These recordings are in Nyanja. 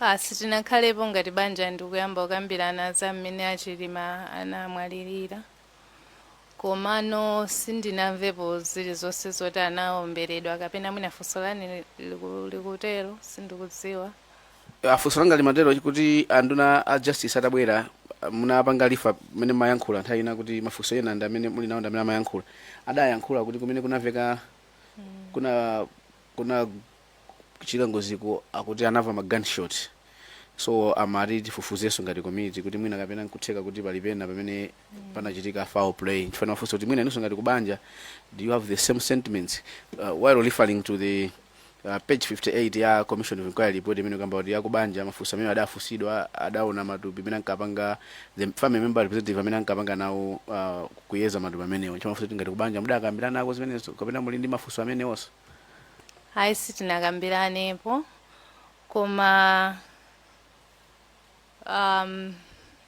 Ah, sitinakhalepo ngati banja ndikuyamba kukambirana za mmene aChilima anamwalirira, komano sindinamvepo zilizonse zoti anaomberedwa, kapena mwina funso lanu likutero, sindikudziwa. Funso langa limatero kuti anduna a justice atabwera, munapanga refer mmene mayankhula nthawi ina kuti mafunso ena ndi amene muli nawo ndi amene amayankhula, adayankhula kuti kumene kunamveka kuna kuchitika ngoziko akuti anamva ma gunshot, so amati tifufuzenso ngati committee kuti mwina kapena nkutheka kuti pali pena pamene panachitika foul play. Nchifukwa mafunso kuti mwina inunso ngati kubanja, do you have the same sentiments, while referring to the page 58 ya commission of inquiry report imene kamba kuti yakubanja mafunso amene adafunsidwa, adaona matupi amene ankapanga the family member representative amene ankapanga nawo kuyeza matupi amenewo. Nchifukwa mafunso kuti ngati kubanja mudakambirana nako zimenezo kapena muli ndi mafunso amenewonso? Ayi, sitinakambiranepo, koma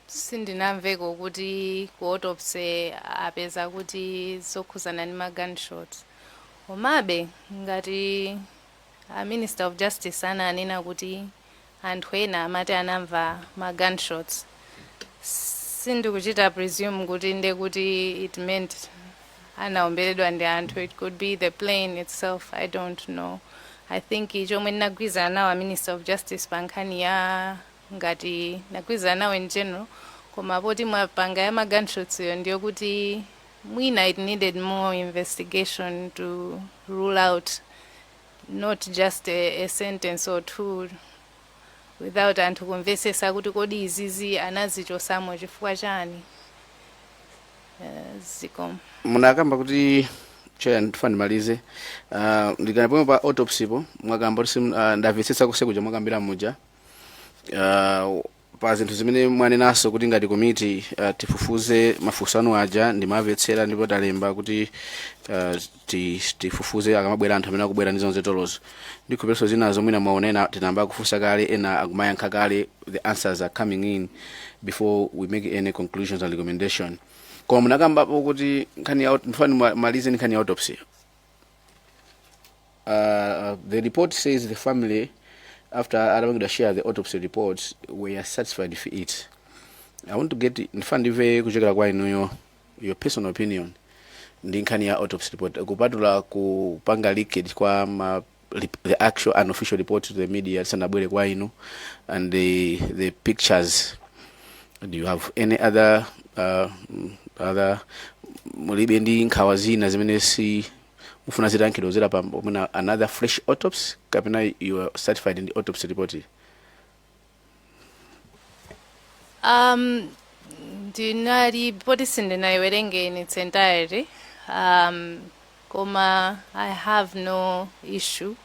sindinamveko kuti ku autopsy apeza kuti zokhuzana ndi ma gunshots. Komabe ngati a Minister of Justice ananena kuti anthu ena amati anamva ma gunshots, sindikuchita presume kuti nde kuti it meant anaomberedwa ndi anthu. It could be the plane itself, I don't know. I think chomwe ndinagwirizana nawo a Minister of Justice pa nkhani ya, ngati ndagwirizana nawo in general, koma poti mwapanga ya ma gunshots yo, ndiyo kuti mwina it needed more investigation to rule out, not just a sentence or two without anthu kumvesesa kuti kodi izizi anazichosamo chifukwa chani. Zikomo. Munakamba kuti, Chair, ndifuna ndimalize, ndikana pomwe pa autopsy po mwakamba kuti ndamvetsetsa kuse kuja mwakambira muja, pa zinthu zimene mwanenanso kuti ngati komiti tifufuze mafunso anu aja, ndimamvetsera ndipo talemba kuti tifufuze akamabwera anthu amene akubwera ndi zonse tolozo. Ndikhulupirira zinazo mwina mwaona ena tinamba kufunsa kale, ena akumayankha kale, the answers are coming in before we make any conclusions and recommendation. Koma munakambapo kuti nkhani ya, ndifuna malize nkhani ya autopsy. The report says the family, after atapangidwa share the autopsy report, were satisfied with it. I want to get, ndifuna ndimve kuchokera kwa inuyo, your personal opinion ndi nkhani ya autopsy report, kupatula kupanga leakage kwa the actual unofficial report to the media tisanabwere kwa inu, and the pictures. Do you have any other, mulibe ndi nkhawa zina zimene si mufuna zitayankhidwa zera pa mwina another fresh autopsy, kapena you are satisfied in the autopsy report? Ndinali poti sindinayiwerenge in its entirety, koma I have no issue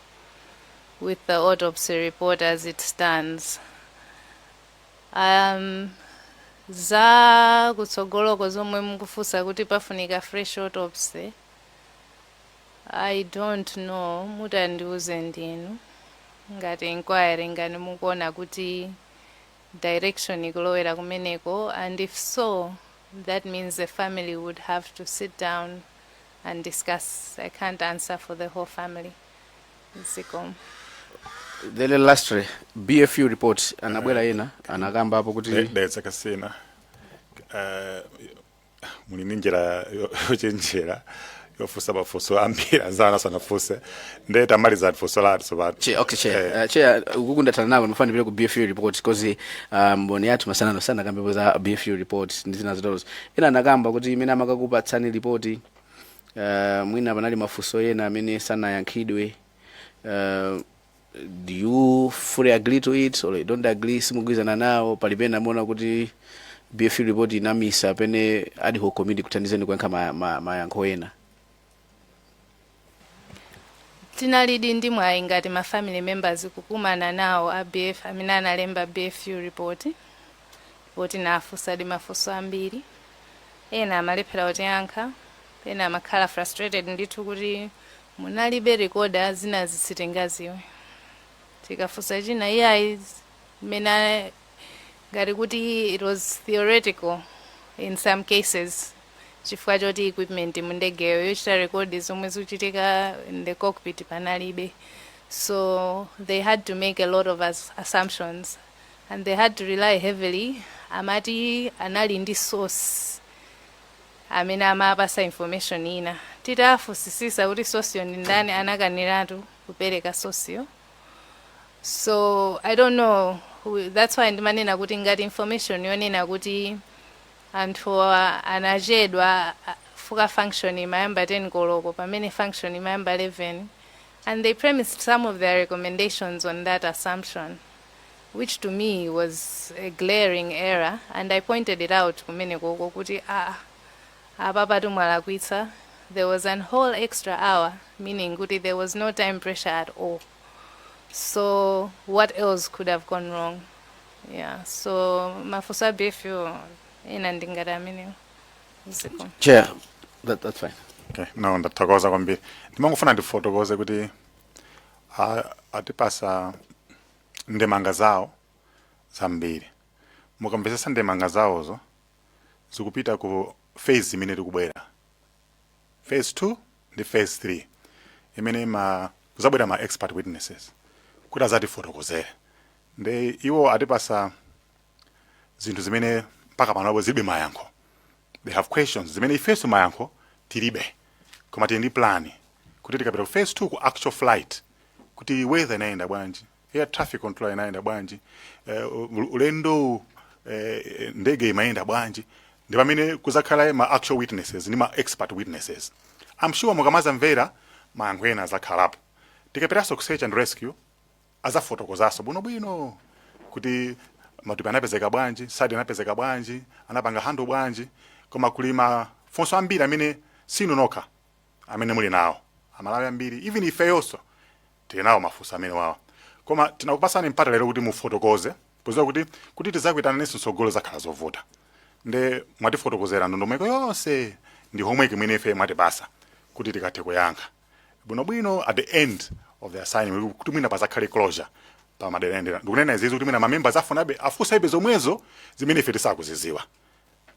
with the autopsy report as it stands. Za kutsogoloko zomwe mukufunsa kuti pafunika fresh autopsy, I don't know, mutandiuze ndinu ngati inquiry, ngati mukuona kuti direction ikulowera kumeneko, and if so, that means the family would have to sit down and discuss. I can't answer for the whole family. Zikomo. Then lastly, BFU report, anabwera ena anakambapo kuti Dedza Kasina, muli ndi njira yochenjera yofunsa mafunso ambiri anzanu asanafunse, ndiye tamaliza funso lathu tsopano. Chair, okay, Chair. Chair, ukuku ndathana nako, ndifuna ndipite ku BFU report because mboni yathu masanano sanakambepo za BFU report ndi zina zotero. Ena anakamba kuti imene amakakupatsani report, mwina panali mafunso ena amene sanayankhidwe. Do you fully agree to it or you don't agree, simugwirizana nawo? Palipena muona kuti BFU report inamisa pene ad hoc committee kuthandizeni kuyankha mayankho ena? Tinalidi ndi mwayi ngati ma family members kukumana nawo a BF amene analemba BFU report, poti nafunsadi mafunso ambiri. Ena amalephera kutiyankha, ena amakhala frustrated ndithu kuti munalibe recorder, zina sitingaziwe. Tikafunsa china, iyayi, mmene ngati kuti it was theoretical in some cases, chifukwa choti equipment mu ndegeyo yochita record zomwe zikuchitika in the cockpit panalibe. So they had to make a lot of assumptions and they had to rely heavily, amati anali ndi source amene amapasa information ina. Titafunsisisa kuti source yo ndi ndani, anakaniratu kupereka source yo. So I don't know, that's why ndimanena kuti ngati information yonena kuti anthu anachedwa fuka function imayamba 10 koloko pamene function imayamba 11, and they premised some of their recommendations on that assumption, which to me was a glaring error, and I pointed it out kumene koko kuti, ah, apa patu mwalakwitsa. There was an whole extra hour, meaning kuti there was no time pressure at all. So what else could have gone wrong? Yeah, so mafunso a BFU ena ndingati amenewo. Ziko. Chair, that's fine. Okay, no, ndathokoza kwambiri. Ndimangofuna ndifotokoze kuti atipasa ndemanga zawo zambiri. Mukamvetsetsa ndemanga zawozo, zikupita ku phase imene tikubwera, phase 2 ndi phase 3, imene ma kuzabwera ma expert witnesses kuti azatifotokozere. Ndi iwo atipasa zinthu zimene mpaka panopo zilibe mayankho. They have questions zimene ifenso mayankho tilibe, koma tili ndi plan kuti tikapita ku phase 2, ku actual flight, kuti weather inayenda bwanji, air traffic control inayenda bwanji, ulendo ndege imayenda bwanji, ndi pamene kuzakhala ma actual witnesses ndi ma expert witnesses. I'm sure mukamazamvera, mayankho ena azakhalapo. Tikapitanso ku search and rescue, azafotokozaso bwinobwino kuti matupi anapezeka bwanji, sadi anapezeka bwanji, anapanga handle bwanji. Koma kuli mafunso ambiri amene sinu nokha amene muli nawo, Amalawi ambiri, even ifeyonso tili nawo mafunso amene wawa. Koma tinakupasani mpata lero kuti mufotokoze, poziwa kuti tizakuitananenso mtsogolo zakhala zovuta. Nde mwatifotokozera ndondomeko yonse ndi homework imene ife mwatipasa kuti tikathe kuyankha bwinobwino at the end of the assignment, kuti mwina pazakhale closure pa madera endera. Ndikunena izizi kuti mwina ma members afunabe afunsa ibe zomwezo zimene ife tisakuziziwa.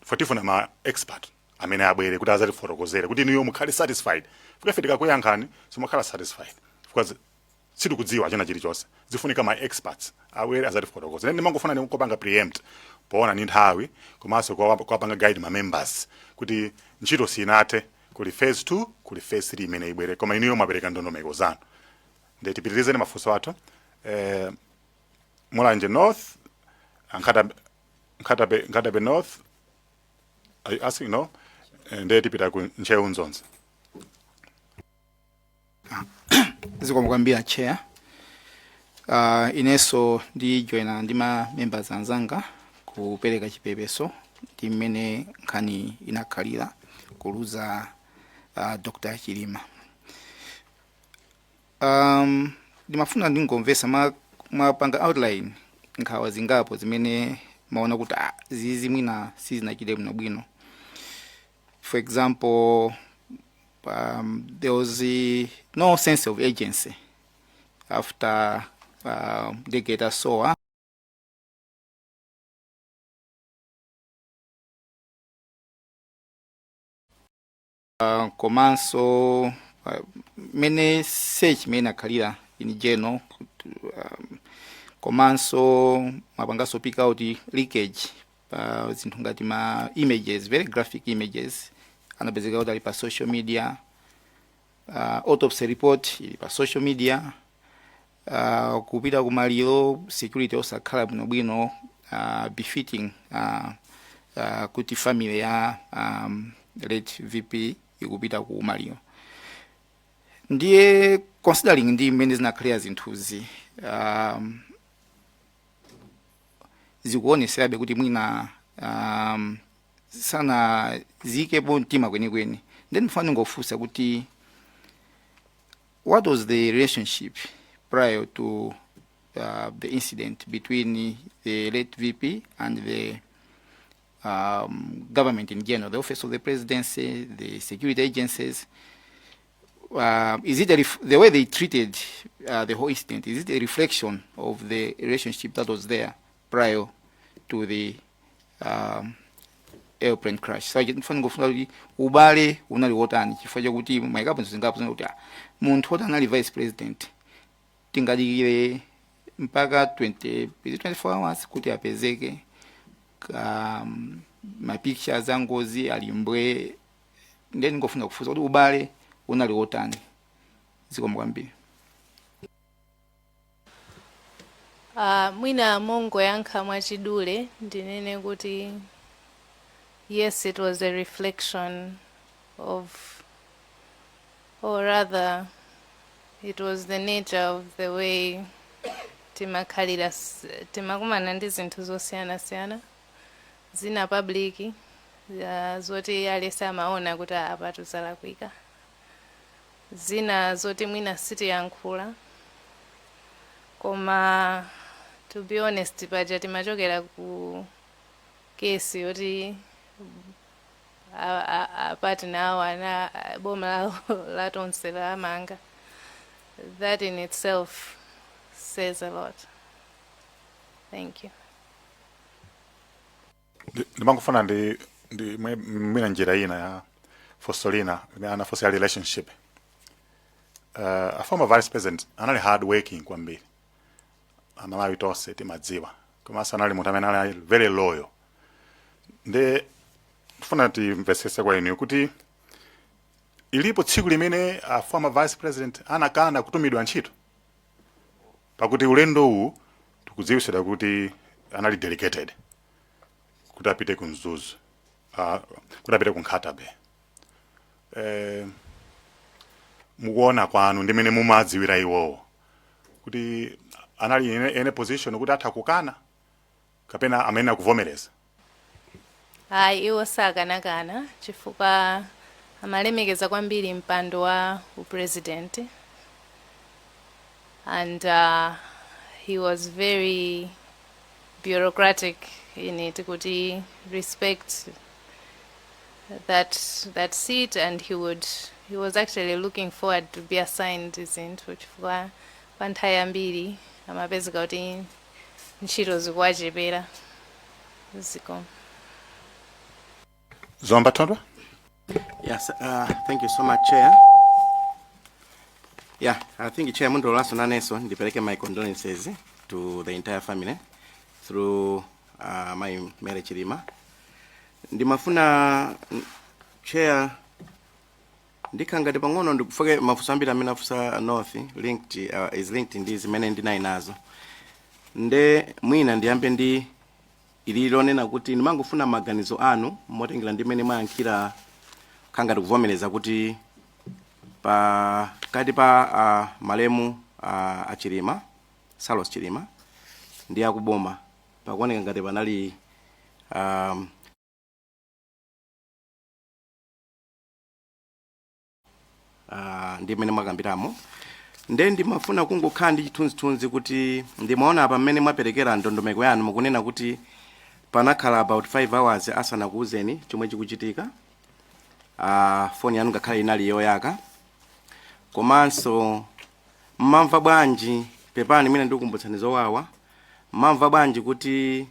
For tifuna ma expert amene abwere kuti azatifotokozere kuti inuyo mukhale satisfied. Fika ife tikakuyankhani, simumakhala satisfied because sitikudziwa china chilichonse. Zifunika ma experts abwere azatifotokozere. Ndimangofuna ndikupanga preempt poona ni nthawi, komanso kuwapanga guide ma members kuti ntchito sinathe, kuli phase 2, kuli phase 3 imene ibwere. Koma inuyo mwapereka ndondomeko zanu. Ndiye tipitirizeni mafunso athu. Mulanje North, Nkhata Bay North, are you asking? No. Ndiye tipita ku Ntcheu Nzonzi. Zikomo kwambiri, Chair. Inenso ndi joina ndi ma members anzanga kupereka chipepeso ndi mmene nkhani inakhalira kuluza Dr. Chilima. Ndimafuna ndingomvesa mwapanga outline nkhawa zingapo zimene maona kuti zizi mwina sizinachite bwinobwino. For example, there was no sense of urgency after ndege itasowa. Komanso mene search imene inakhalira in general, komanso mapangaso pick out leakage pa zinthu ngati ma images, very graphic images anapezeka kuti ali pa social media, autopsy report ili pa social media, kupita kumaliro security osakhala bwinobwino, befitting kuti family ya late VP ikupita ku maliro. Ndiye considering ndi mmene zinakhalira zinthuzi, zikuoneserabe kuti mwina sanaziyikepo mtima kwenikweni. Then ndifuna ndingofunsa kuti what was the relationship prior to the incident between the late VP and the government in general, the Office of the Presidency, the security agencies? Is it the way they treated the whole incident, is it a reflection of the relationship that was there prior to the airplane crash? So ndifuna ngofuna kuti ubale unali wotani, chifukwa chakuti mwayikapo zingapo zina kuti munthu woti anali vice president Tingadikire mpaka 20, is it 24 hours kuti apezeke? Ma pictures a ngozi ali mbwe. Ndiye ndingofuna kufunsa kuti ubale unali wotani? Zikomo kwambiri. Mwina mongoyankha mwachidule ndinene kuti yes, it was a reflection of, or rather it was the nature of the way timakhalira, timakumana ndi zinthu zosiyanasiyana, zina public, zoti aliyense amaona kuti apa tuzalakwika, zina zoti mwina sitiyankhula. Koma to be honest, paja timachokera ku kesi yoti a partner awo ana boma lawo la Tonse lamanga. That in itself says a lot. Thank you. Ndimangofuna ndi mwina njira ina ya funso lina limene anafunsa ya relationship. A former vice president anali hard working kwambiri, Amalawi tonse timadziwa, komanso anali munthu amene anali very loyal. Nde tifuna timvetsetse kwa inu kuti ilipo tsiku limene a former vice president anakana kutumidwa ntchito, pakuti ulendo uwu tikudziwitsidwa kuti anali delegated kuti apite ku Mzuzu, kuti apite ku Nkhata Bay. Mukuona kwanu ndimene mumadziwira iwowo kuti anali in any position kuti atha kukana kapena amene akuvomereza? Ayi, iwo sakanakana chifukwa amalemekeza kwambiri mpando wa upresident and he was very bureaucratic in it, kuti respect that seat, and he was actually looking forward to be assigned zinthu, chifukwa pa nthawi yambiri amapezeka kuti ntchito zikuwachepera. Zikomo. Zomba Thondwe. Yes, thank you so much, Chair. Yeah, I think, Chair, mundilolenso nanenso ndipereke my condolences to the entire family through my Mary Chilima. Ndimafuna, Chair, ndikhala ngati pang'ono ndikufoke mafunso ambiri amene afunsa North linked, is linked ndi zimene ndinali nazo. Nde mwina ndiyambe ndi ili lonena kuti ndimangofuna maganizo anu motengera ndi mmene mwayankhira, khangati kuvomereza kuti pakati pa malemu achilima, Saulos Chilima, ndi akuboma pakuoneka ngati panali ndi mmene mwakambiramo. Nde ndimafuna kungokhala ndi chithunzithunzi kuti ndimaona apa mmene mwaperekera ndondomeko yanu, mukunena kuti panakhala about 5 hours asanakuuzeni chomwe chikuchitika, foni yanu ngakhale inali yoyaka. Komanso mmamva bwanji, pepani mwina ndikukumbutsani zowawa, mmamva bwanji kuti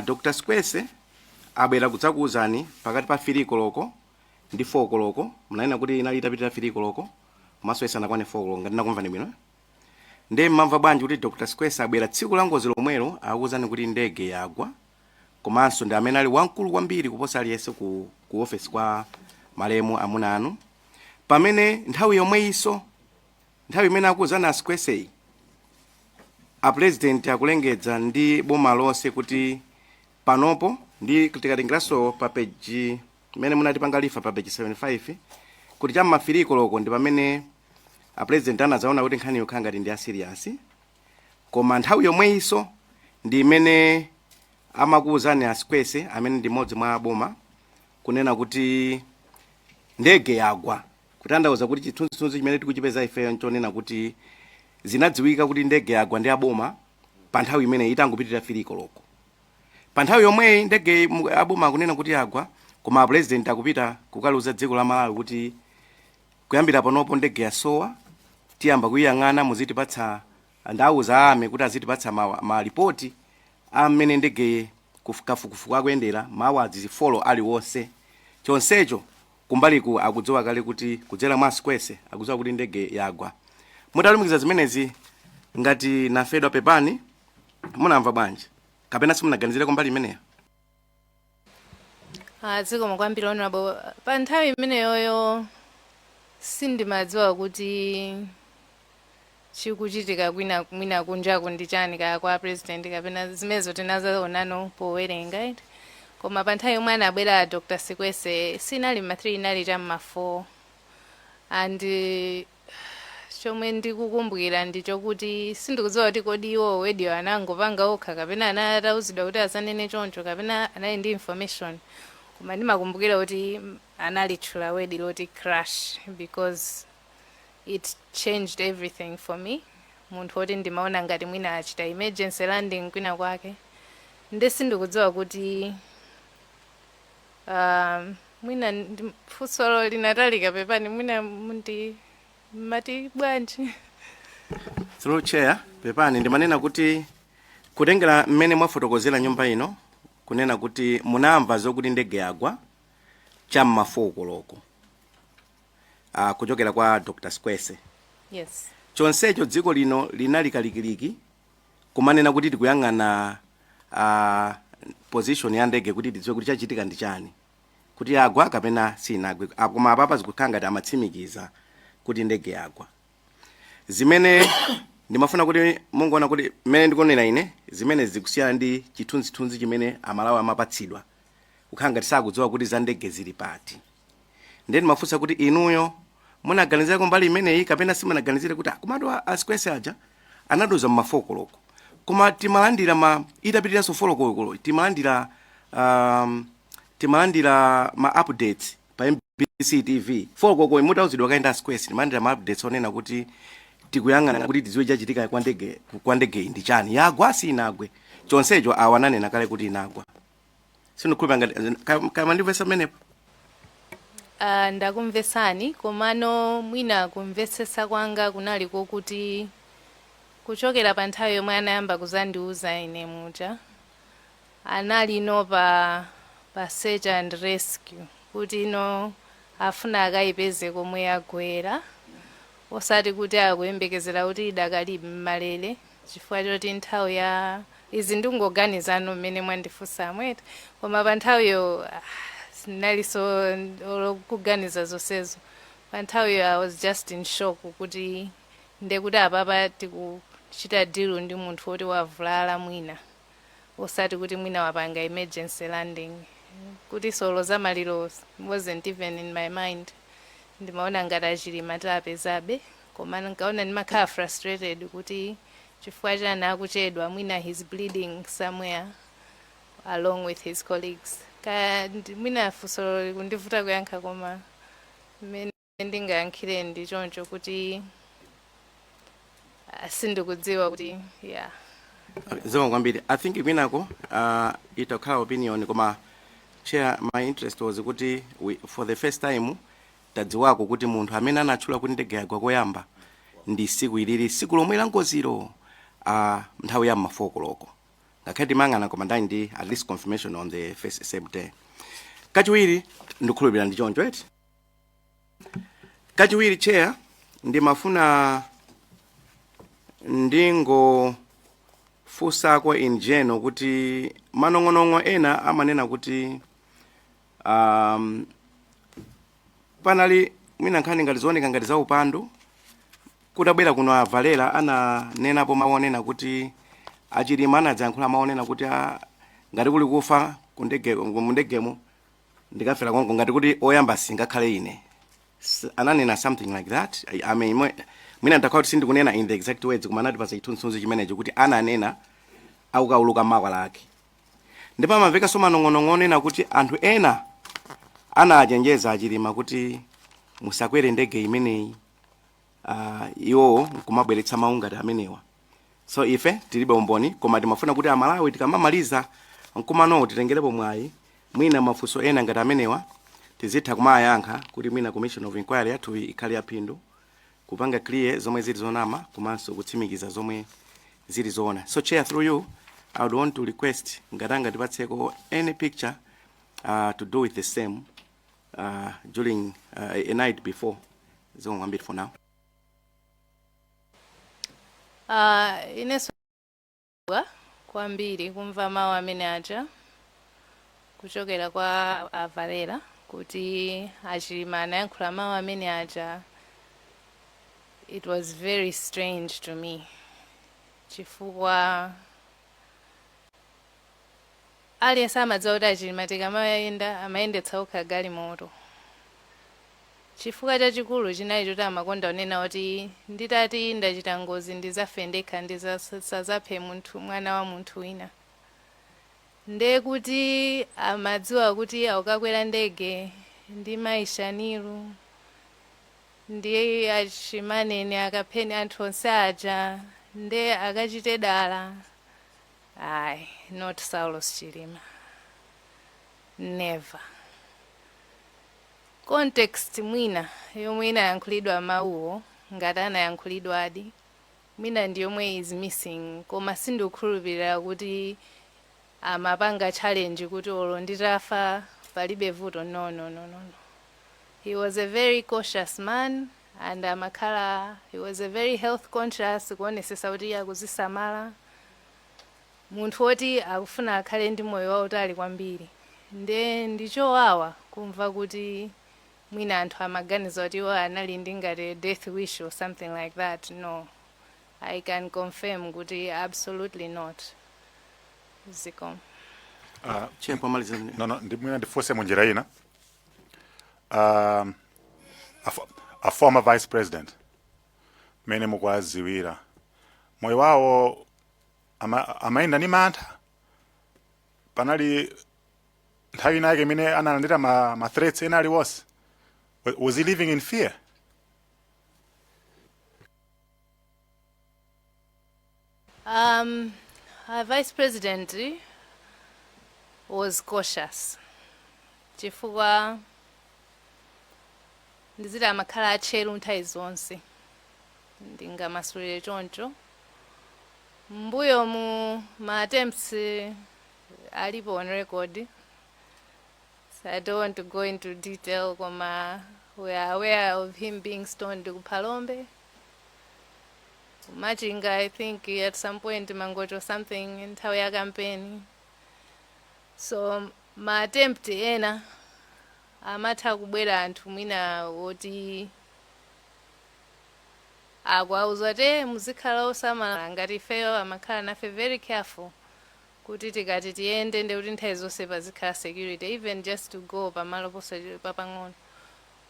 Dr Sikwese abwera kudzakuuzani pakati pa 3 koloko ndi 4 koloko? Mnanena kuti inali itapitira 3 koloko komanso isanakwane 4 koloko, ngati nakumvani bwino. Nde mmamva bwanji kuti Dr Sikwese abwera tsiku la ngozi lomwelo, akuwuzani kuti ndege yagwa, komanso ndi amene ali wamkulu kwambiri kuposa aliyense ku office kwa malemu amuna anu, pamene nthawi yomweyinso, nthawi imene akuwuzani a Sikweseyi, a president akulengedza ndi boma lonse kuti panopo ndi tikatengeranso pa page imene munatipanga refer, pa page 75, kuti cham'ma 3 koloko ndi pamene a president anazaona kuti nkhani yokhala ngati ndi ya serious, koma nthawi yomweyinso ndi imene amakuwuzani a Sikwese, amene ndi mmodzi mwa boma, kunena kuti ndege yagwa? Kutanthauza kuti chithunzithunzi chimene tikuchipeza ifeyo nchonena kuti zinadziwika kuti ndege yagwa ndi aboma pa nthawi imene itangopitirira 3 koloko. Pa nthawi yomweyi ndege aboma akunena kuti yagwa, koma a president akupita kukaluza dziko la Malawi kuti kuyambira panopo ndege yasowa, tiyamba kuyiyang'ana, muzitipatsa, ndawuza ame kuti azitipatsa malipoti a mmene ndege kafukufuku akuyendera mawu azifolo aliwonse. Chonsecho kumbaliku akudziwa kale kuti kudzera mwa Sikwese akudziwa kuti ndege yagwa. Mutalumikiza zimenezi, ngati nafedwa pepani, munamva bwanji kapena simunaganizireko mbali imeneyo? Ah, zikomo kwambiri, Honorable. Pa nthawi imeneyoyo sindimadziwa kuti chikuchitika kwina mwina kunjaku ndi chani, kaya kwa President kapena zimenezo tinazaonano powerenga, right? Koma pa nthawi yomwe anabwera Dr. Sikwese sinali ma 3, inali cham'ma 4, and chomwe ndikukumbukira ndi chokuti sindikudziwa kuti kodi iwo word-yo anangopanga okha kapena anatauzidwa kuti asanene choncho kapena anali ndi information, koma ndimakumbukira kuti analitchula word loti "crash" because it changed everything for me. Munthu woti ndimaona ngati mwina achita emergency landing kwina kwake, nde sindikudziwa kuti mwina funsolo linatalika, pepani, mwina mundi mati bwanji? Through Chair, pepani, ndimanena kuti kutengera mmene mwafotokozera nyumba ino, kunena kuti munamva zokuti ndege yagwa cham'ma 4 koloko kuchokera kwa Dr. Squese. Yes. Chonsecho dziko lino linali kalikiliki kumanena kuti tikuyang'ana position ya ndege kuti tidziwe kuti chachitika ndi chani, kuti yagwa kapena sinagwe. Ah, koma apapa zikukhala ngati amatsimikiza kuti ndege yagwa. Zimene ndimafuna kuti mungoona kuti mmene ndikunena ine, zimene zikusiyana ndi chithunzithunzi chimene Amalawi amapatsidwa, kukhala ngati sakudziwa kuti za ndege zili pati. Ndiye ndimafunsa kuti inuyo munaganizirako mbali imeneyi kapena simunaganizire kuti komatu Asikwese aja anatiuza mma 4 koloko, koma timalandira ma itapitiriranso 4 koloko, timalandira ma updates pa MBC TV 4 koloko mutauzidwa kaenda Asikwese, timalandira ma updates onena kuti tikuyang'ana kuti tidziwe chachitika kwa ndege ndi chani, yagwa sinagwe, chonsecho awa ananena kale kuti inagwa. Sindikukhulupirira ngati kama ndimvesa pamenepo. Ndakumvesani, komano mwina kumvesesa kwanga kunali kokuti kuchokera pa nthawi yomwe anayamba kuzandiuza ine muja, anali ino pa search and rescue, kuti ino afuna akayipeze komwe yagwera, osati kuti akuyembekezera kuti idakali mmalere, chifukwa choti nthawi ya izi ndingoganizano mmene mwandifunsa amwete, koma pa nthawiyo sinalinso kuganiza zonsezo. Pa nthawiyo I was just in shock kuti ndekuti apapa tikuchita deal ndi munthu woti wavulala mwina, osati kuti mwina wapanga emergency landing, kuti solo za maliro wasn't even in my mind. Ndimaona ngati aChilima tapezabe, koma nkaona ndimakhala frustrated kuti chifukwa chani akuchedwa, mwina he's bleeding somewhere along with his colleagues. Kaya mwina funso likundivuta kuyankha, koma mmene ndingayankhire ndi choncho kuti sindikudziwa kuti, yeah. Zikomo kwambiri. I think kwinako itakhala opinion, koma Chair, my interest was kuti for the first time tadziwako kuti munthu amene anatchula kuti ndege yagwa koyamba ndi siku ilili, siku lomwe la ngozilo, nthawi ya mma 4 koloko, ngakhale timang'ana, koma ndali ndi at least confirmation on the first same day. Kachiwiri, ndikukhulupirira ndi choncho eti? Kachiwiri, Chair, ndimafuna ndingofunsako in general kuti manong'onong'o ena amanena kuti panali mwina nkhani ngati zooneka ngati za upandu. Kutabwera kuno avalera ananenapo mawu onena kuti aChilima anadzayankhula mawu onena kuti ngati kuli kufa mundegemo ndikafera konko, ngati kuti oyamba singakhale ine. Ananena something like that. I mean, mwina ndakhala kuti sindikunena in the exact words, koma anatipasa chithunzithunzi chimenecho kuti ananena akukauluka makwala ake. Ndipo amamvekanso manong'onong'o onena kuti anthu ena anachenjeza aChilima kuti musakwere ndege imeneyi, iwowo nkumabweretsa mawu ngati amenewa. So ife tilibe umboni, koma timafuna kuti Amalawi tikamamaliza mkumanowo titengerepo mwayi, mwina mafunso ena ngati amenewa tizitha kumayankha, kuti mwina commission of inquiry yathu ikhale yaphindu kupanga clear zomwe zili zonama komanso kutsimikiza zomwe zili zoona. So Chair, through you, I would want to request ngati angatipatseko any picture to do with the same during a night before. Zikomo kwambiri for now. Inenso kwambiri kumva mawu amene aja kuchokera kwa a Valera kuti aChilima anayankhula mawu amene aja. It was very strange to me chifukwa aliyense amadziwa kuti aChilima tikamayenda amayendetsa okha galimoto. Chifukwa chachikulu chinali choti amakonda kunena kuti nditati ndachita ngozi ndizafe ndekha, ndisadzaphe munthu, mwana wa munthu wina. Nde kuti amadziwa kuti akukakwera ndege ndi mayi Shanilu ndi achimaneni akapheni anthu onse aja, nde akachite dala? Ayi, not Saulos Chilima, never. Context mwina yomwe inayankhulidwa mawuwo, ngati anayankhulidwadi, mwina ndi yomwe is missing, koma sindikukhulupirira kuti amapanga challenge kuti olo nditafa palibe vuto. No, no, no, no, no. He was a very cautious man and amakhala, he was a very health conscious, kuonesesa kuti iye akuzisamala, munthu woti akufuna akhale ndi moyo wautali kwambiri. Nde ndichowawa kumva kuti mwina anthu amaganiza kuti iwo anali ndi ngati death wish or something like that. No, I can confirm kuti absolutely not. Zikomo. Chair, pomaliza. No, mwina ndifunse munjira ina. A former vice president, mene mukwaziwira moyo wawo, amayenda ndi mantha? Panali nthawi inake imene analandira ma threats ena aliwonse? Was he living in fear? Our vice president was cautious chifukwa ndiziti amakhala atcheru nthawi zonse, ndingamasulire choncho. Mbuyo mu ma attempts alipo on record, so I don't want to go into detail, koma we are aware of him being stoned ku Phalombe, Machinga, I think at some point Mangochi or something, nthawi ya campaign. So ma attempt ena amatha kubwera anthu mwina woti akuauza kuti muzikhala osamala. Ngati ifeyo amakhala nafe very careful kuti tikati tiyende ndi kuti nthawi zonse pazikhala security, even just to go pamalo papang'ono,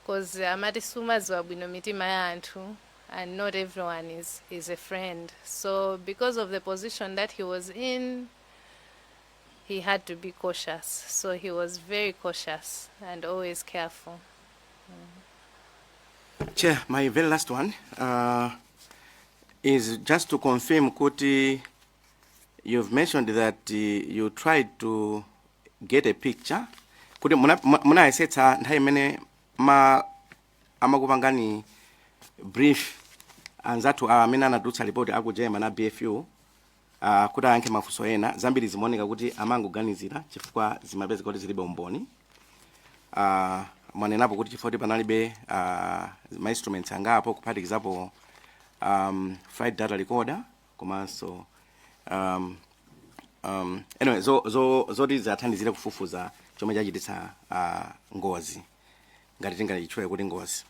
'cause amati sumadziwa bwino mitima ya anthu and not everyone is a friend. So because of the position that he was in, he had to be cautious. So he was very cautious and always careful. Chair, my very last one is just to confirm kuti you've mentioned that you tried to get a picture kuti munayesetsa nthawi imene ma amakupangani brief anzathu amene anatulutsa ripoti aku German a BFU kuti ayankhe mafunso ena. Zambiri zimaoneka kuti amangoganizira chifukwa zimapezeka kuti zilibe umboni. Mwanenapo kuti chifukwa kuti panalibe ma instruments angapo, kuphatikizapo flight data recorder komanso anyway, zoti zathandizire kufufuza chomwe chachititsa ngozi, ngati tingachitchule kuti ngozi.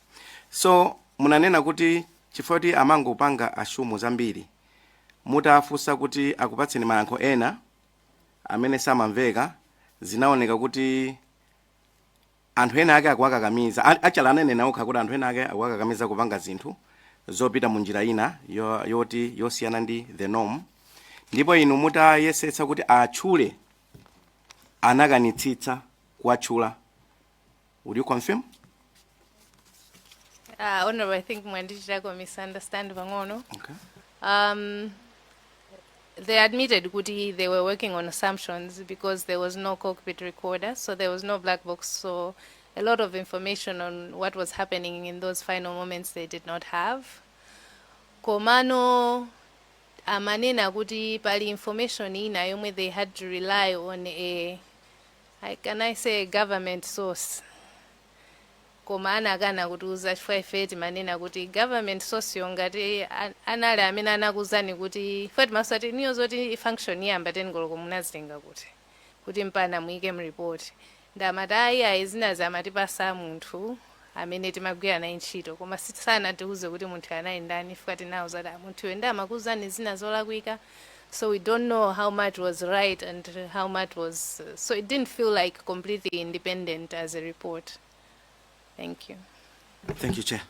So munanena kuti chifukwa kuti amangopanga assume zambiri, mutafunsa kuti akupatseni mayankho ena amene samamveka, zinaoneka kuti anthu ena ake akuwakakamiza. Actually ananena okha kuti anthu ena ake akuwakakamiza kupanga zinthu zopita mu njira ina yoti yosiyana ndi the norm, ndipo inu mutayesetsa kuti atchule anakanitsitsa kuwatchula. Would you confirm? Honorable, I think mwandichitako misunderstand pang'ono. Okay. They admitted kuti they were working on assumptions because there was no cockpit recorder, so there was no black box, so a lot of information on what was happening in those final moments they did not have. Komano amanena kuti pali information ina yomwe they had to rely on a, can I say, a government source. Koma anakana kutiuza chifukwa ife timanena kuti government source yo ngati anali amene anakuuzani kuti ife timasati niyo zoti function iyamba 10 koloko, munazitenga kuti kuti mpana muyike m'report? Ndamati ayi ayi, zinazi amatipasa munthu amene timagwira naye ntchito, koma sanatiuze kuti munthu anali ndani. Ifika tinawuza kuti, "Ah, munthuyo ndi amakuuzani zina zolakwika." So we don't know how much was right and how much was, so it didn't feel like completely independent as a report. Thank you. Thank you, Chair.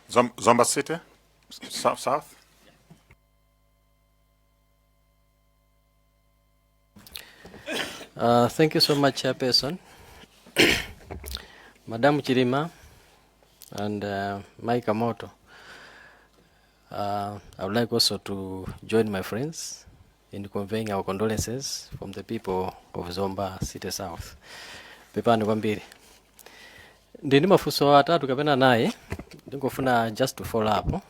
Zomba City, South, South. Thank you so much, Chairperson. Madam Chilima and Mike Amoto. I would like also to join my friends in conveying our condolences from the people of Zomba City South. Pepani kwambiri. Ndi ndi mafunso atatu kapena anayi, ndingofuna just to follow up.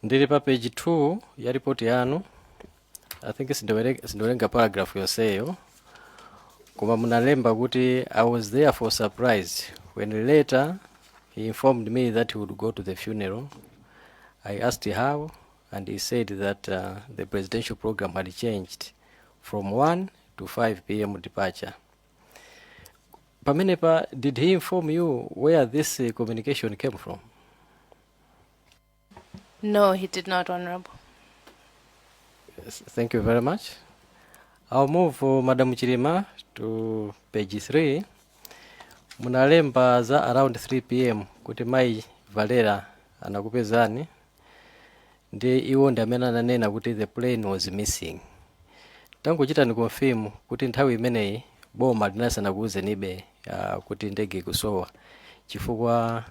Ndili pa page 2 ya report yanu. I think sindiwerenga paragraph yonseyo, koma munalemba kuti, "I was therefore surprised when later he informed me that he would go to the funeral. I asked how, and he said that the presidential program had changed from 1 to 5 p.m. departure." Pamenepa, did he inform you where this communication came from? No, he did not, Honorable. Yes, thank you very much. I'll move, Madam Chilima, to page 3. Munalemba za around 3 p.m. kuti Mai Valera anakupezani, ndi iwo ndi amene ananena kuti the plane was missing. Tangochitani confirm kuti nthawi imeneyi boma linasanakuwuzenibe kuti ndege ikusowa, chifukwa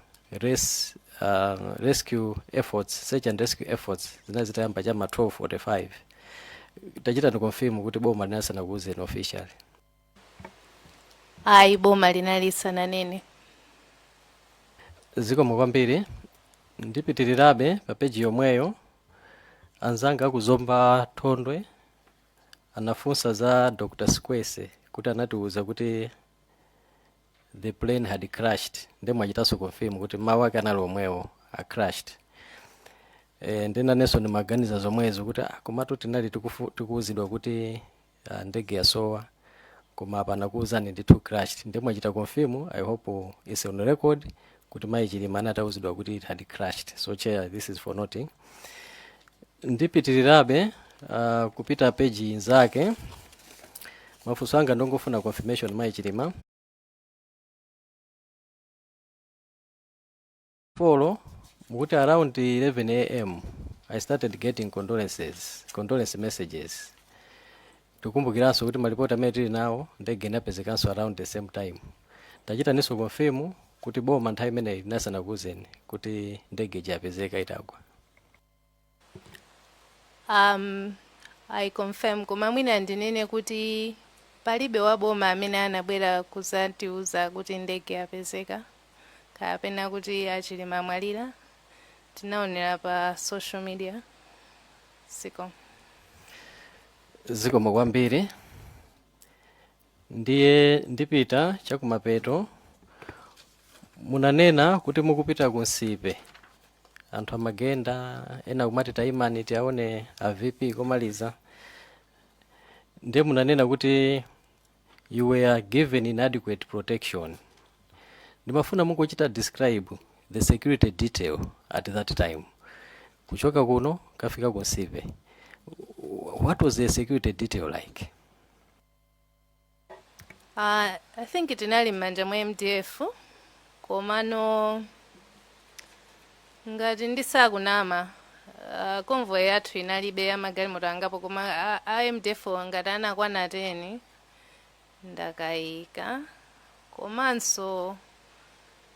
rescue efforts, search and rescue efforts zinali zitayamba chama 12:45. Tachitani confirm kuti boma linasanakuwuzeni officially. Ayi, boma linali lisananene. Zikomo kwambiri. Ndipitirirabe pa peji yomweyo. Anzanga akuzomba Thondwe anafunsa za Dr. Squese kuti anatiuza kuti the plane had crashed, ndi mwachitanso confirm kuti mawu ake anali omwewo, a crashed. Ndinanenso ndimaganiza zomwezo kuti, ah, komatu tinali tikuwuzidwa kuti ndege yasowa, koma apa anakuwuzani ndithu crashed. Ndi mwachita confirm. I hope it's on record kuti Mayi Chilima anatawuzidwa kuti it had crashed. So, Chair, this is for noting. Ndipitirirabe kupita peji inzake. Mafunso anga ndongofuna confirmation, Mayi Chilima. Polo mukuti, "Around 11 a.m. I started getting condolence messages." Tikumbukiranso kuti malipoti amene tili nawo, ndege inapezekanso around the same time. Tachitaninso confirm kuti boma nthawi imeneyi linasanakuwuzeni kuti ndege ija yapezeka itagwa. I confirm, koma mwina ndinene kuti palibe wa boma amene anabwera kuzatiuza kuti ndege yapezeka kapena kuti aChilima amwalira. Tinaonera pa social media. Siko. Zikomo kwambiri. Ndiye ndipita chakumapeto. Munanena kuti mukupita ku Nsipe anthu amagenda, ena kumati, "Tayimani tiaone a VP komaliza." Ndiye munanena kuti you were given inadequate protection. Ndimafuna mungochita describe the security detail at that time, kuchoka kuno kafika ku Nsipe. What was the security detail like? I think tinali m'manja mwa MDF, komano ngati ndisakunama, convoy yathu inalibe ya magalimoto angapo, koma a MDF ngati anakwana 10, ndakayika. Komanso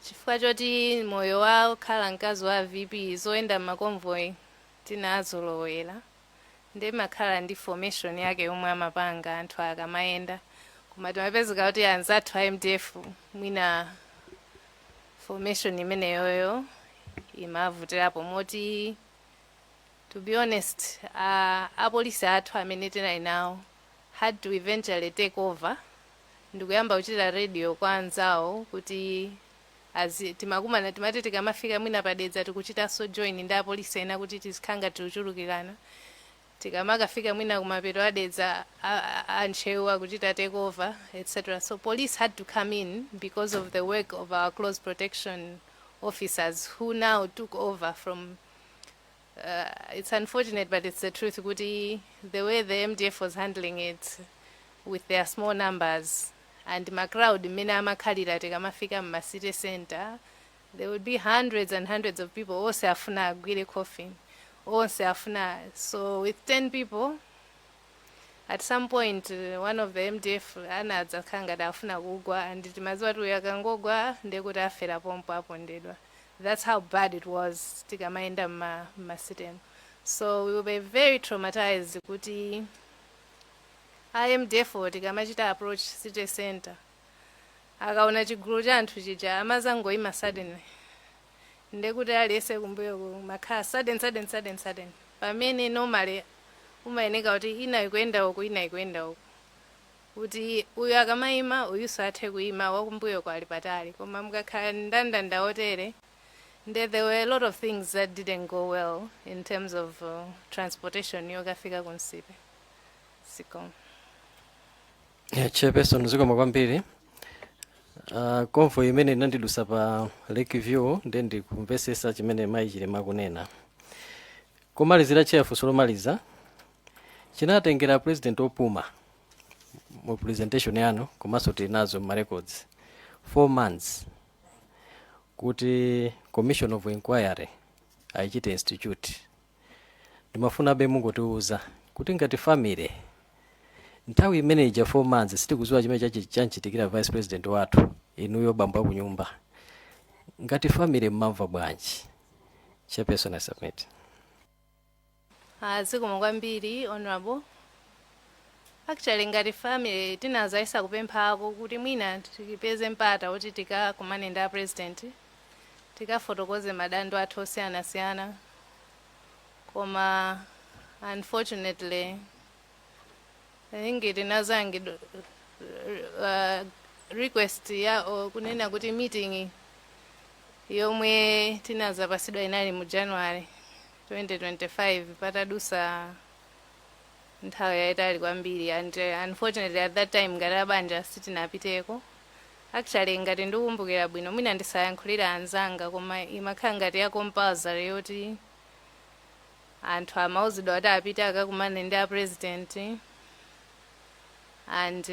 chifukwa choti moyo wa kukhala mkazi wa VP, zoyenda m'ma convoy tinazolowera, ndi makhala ndi formation yake yomwe amapanga anthu akamayenda, koma timapezeka kuti anzathu a MDF mwina formation imeneyoyo imavutirapo, moti to be honest, apolisi athu amene tinali nawo had to eventually take over ndikuyamba kuchita radio kwa anzawo kuti Azi timakumana, timati tikamafika mwina padedza tikuchitanso join ndi apolisi ena kuti tizikhanga tikuchulukirana. Tikamakafika mwina kumapeto adedza, antchewu akuchita take over, etc. So police had to come in because of the work of our close protection officers, who now took over from it's unfortunate, but it's the truth kuti the way the MDF was handling it with their small numbers and ma crowd mmene amakhalira, tikamafika mma city center there would be hundreds and hundreds of people, onse afuna agwire coffin, onse afuna. So with 10 people, at some point one of the MDF anadzakhala ngati afuna kugwa, and timadziwa kuti uyu akangogwa ndekuti afera pompo, apondedwa. That's how bad it was tikamayenda mma city. So we were very traumatized kuti MDF tikamachita approach city center, akaona chigulu cha anthu chija amazangoyima suddenly, ndekuti aliyense kumbuyo makhala sudden, sudden, sudden, sudden, pamene normally umayeneka kuti ina ikuyenda uku, ina ikuyenda uku, kuti uyu akamayima uyuso athe kuyima, wakumbuyo kwali patali. Koma mukakhala ndandanda otere, nde there were a lot of things that didn't go well in terms of transportation yokafika kunsipe siko. Yeah, Chairperson, zikomo kwambiri. Convoy imene inandidusa pa Lake View, ndiye ndikumvesesa chimene mayi Chilima kunena. Kumalizira, Chair, funso lomaliza: chinatengera President opuma mu presentation yanu, komanso tili nazo ma records, 4 months kuti commission of inquiry ayichite institute. Ndimafunabe mungotiuza kuti ngati family, nthawi imene ija 4 months sitikudziwa chimene chanchitikira vice president wathu, inuyo bambo akunyumba, ngati family mmamva bwanji? Chairperson, I submit. Ah, zikomo kwambiri, Honorable. Actually, ngati family tinazayisa kupemphako kuti mwina tipeze mpata kuti tikakumane ndi a President, tikafotokoze madando athu osiyanasiyana, koma unfortunately I think tinazangi request ya kunena kuti meeting yomwe tinazapasidwa inali mu January 2025, patadusa nthawi yayitali kwambiri, and unfortunately at that time ngati abanja sitinapiteko. Actually, ngati ndikukumbukira bwino, mwina ndisayankhulira anzanga, koma imakhala ngati ya compulsory yoti anthu amauzidwa kuti apite akakumane ndi a President, and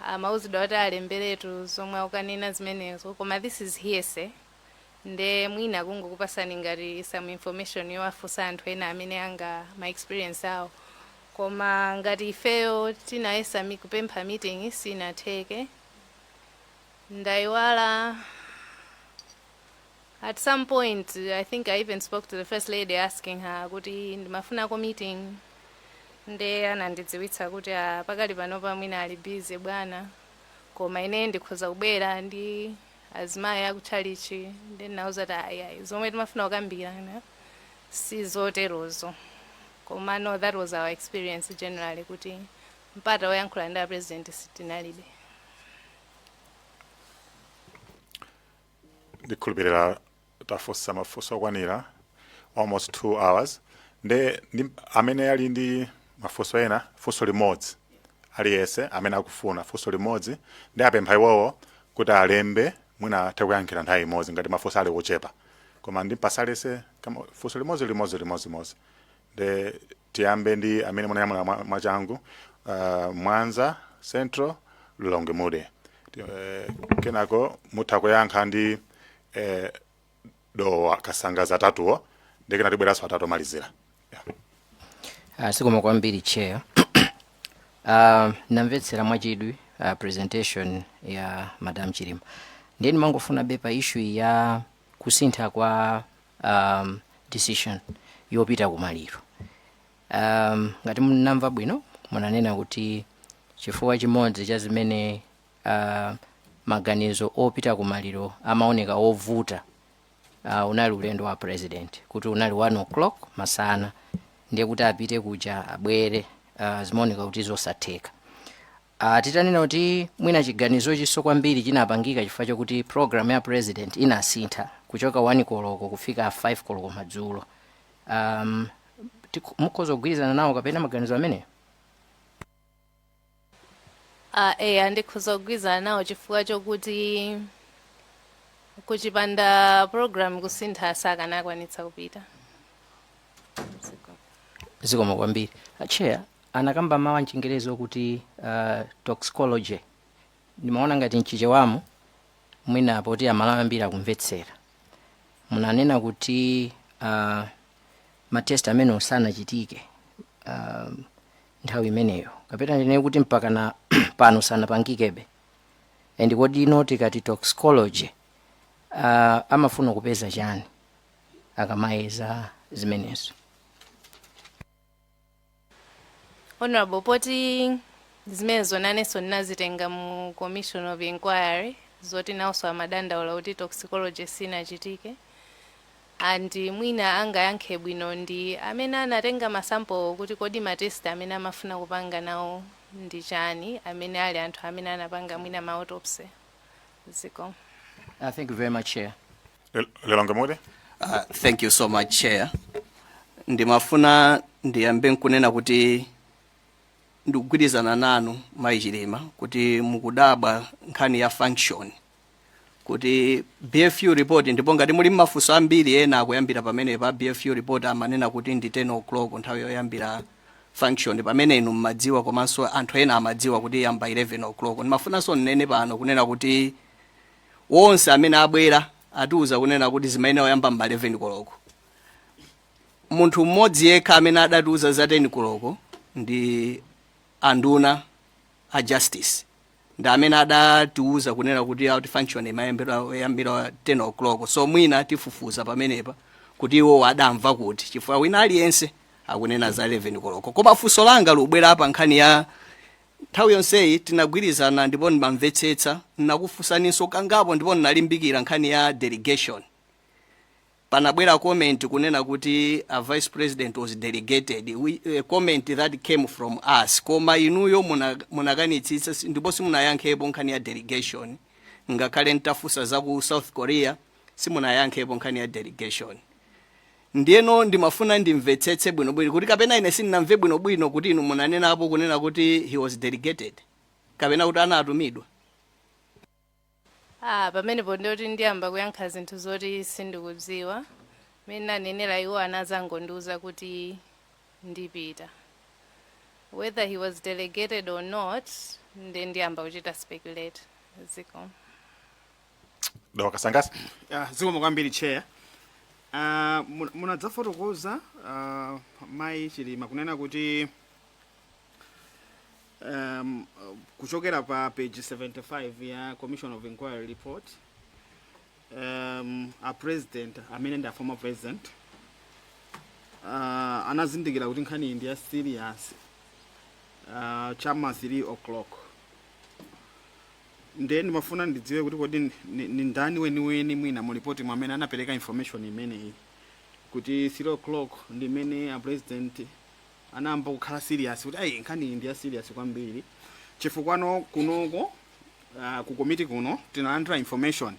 amauzidwa kuti alemberetu zomwe akukanena zimenezo. Koma this is hearsay, nde mwina kungokupasani ngati some information yowafunsa anthu ena amene anga ma experience awo. Koma ngati ifeyo tinayesa kupempha meeting, sinatheke. Ndayiwala, at some point I think I even spoke to the First Lady asking her kuti ndimafunako meeting, nde anandidziwitsa kuti, "Ah, pakali panopa mwina ali busy bwana, koma ine ndikhoza kubwera ndi azimayi akutchalichi." Ndi ndinauza kuti ayi, zomwe timafuna kukambirana si zoterozo. Koma no, that was our experience generally, kuti mpata woyankhula ndi a President sitinalibe. Ndikhulupirira tafunsa mafunso okwanira, almost 2 hours. Nde ndi amene ali ndi mafunso ena, funso limodzi aliyense amene akufuna funso limodzi, ndi apempha iwowo kuti alembe, mwina athe kuyankhira nthawi imodzi ngati mafunso ali ochepa. Koma ndimpasa aliyense funso limodzi, limodzi, limodzi, limodzi. Nde tiyambe ndi amene munayamula mwachangu, Mwanza Central, Lilongwe Mude. Kenako mutha kuyankha ndi Dowa Kasangaza, atatuwo, ndi kena tibweranso atatu omalizira, yeah. Zikomo kwambiri, Chair. Namvetsera mwachidwi presentation ya Madam Chilima. Ndiye ndimangofuna be pa issue ya kusintha kwa decision yopita kumaliro. Ngati munamva bwino, munanena kuti chifukwa chimodzi cha zimene maganizo opita kumaliro amaoneka ovuta unali ulendo wa President, kuti unali 1 o'clock masana, ndiye kuti apite kuja abwere, zimaoneka kuti zosatheka. Titanena kuti mwina chiganizo chiso kwambiri chinapangika chifukwa chokuti program ya president inasintha kuchoka 1 koloko kufika 5 koloko madzulo, mukhoza kugwirizana nawo kapena maganizo ameneyo? Eya, ndikhoza kugwirizana nawo chifukwa chokuti kuchipanda program kusintha sakanakwanitsa kupita. Zikomo kwambiri. Chair, anakamba mawu amchingerezi okuti toxicology. Ndimaona ngati mchichewamo mwina poti Amalawi ambiri akumvetsera, munanena kuti ma test amene sanachitike nthawi imeneyo, kapena ndinene kuti mpaka na pano sanapangikebe. And kodi ino tikati toxicology, amafuna kupeza chani akamayeza zimenezo? Honorable, poti zimenezo nanenso ndinazitenga mu commission of inquiry, zoti nawonso amadandaula kuti toxicology sinachitike, and mwina angayankhe bwino ndi amene anatenga ma sample kuti kodi ma test amene amafuna kupanga nawo ndi chani, amene ali anthu amene anapanga mwina ma autopsy. Zikomo. Thank you very much, Chair. Lilongwe Mude. Thank you so much, Chair. Ndimafuna ndiyambe nkunena kuti ndikugwirizana nanu, Mayi Chilima, kuti mukudabwa nkhani ya function kuti BFU report, ndipo ngati muli mafunso ambiri ena akuyambira pamenepa, BFU report amanena kuti ndi 10 o'clock nthawi yoyambira function, pamene inu mmadziwa komanso anthu ena amadziwa kuti yamba 11 o'clock. Ndimafunanso nnene pano kunena kuti wonse amene abwera atiuza kunena kuti zimayenera kuyamba mma 11 koloko. Munthu mmodzi yekha amene adatiuza za 10 koloko ndi anduna a justice, ndi amene adatiuza kunena kuti out function imayambira 10 o'clock. So mwina tifufuza pamenepa kuti iwo adamva kuti, chifukwa wina aliyense akunena za 11 koloko. Koma funso langa lubwera pa nkhani ya nthawi yonseyi tinagwirizana ndipo ndimamvetsetsa, nakufunsaninso kangapo ndipo ndinalimbikira nkhani ya delegation. Panabwera comment kunena kuti a vice president was delegated, a comment that came from us, koma inuyo munakanitsitsa ndipo simunayankhepo nkhani ya delegation. Ngakhale ntafunsa za ku South Korea, simunayankhepo nkhani ya delegation. Ndiyeno ndimafuna ndimvetsetse bwinobwino kuti kapena ine sindinamve bwinobwino kuti inu munanenapo kunena kuti he was delegated kapena kuti anatumidwa. Ah, pamenepo ndiyoti ndiyamba kuyankha zinthu zoti sindikudziwa. Mmene nanenera, iwo anazangondiuza kuti ndipita. Whether he was delegated or not, nde ndiyamba kuchita speculate. Zikomo. Dowa Kasangasa. Zikomo kwambiri, Chair. Munadzafotokoza, Mayi Chilima, kunena kuti kuchokera pa page 75 ya commission of inquiry report, a president amene ndi a former president anazindikira kuti nkhani iyi ndi ya serious chama 3 o'clock. Ndiye ndimafuna ndidziwe kuti kodi ni ndani weniweni mwina mu ripoti mwamene anapereka information imeneyi kuti 3 o'clock ndi imene a president anayamba kukhala serious kuti ayi, nkhani iyi ndi ya serious kwambiri? Chifukwano kunoko, ku komiti kuno, tinalandira information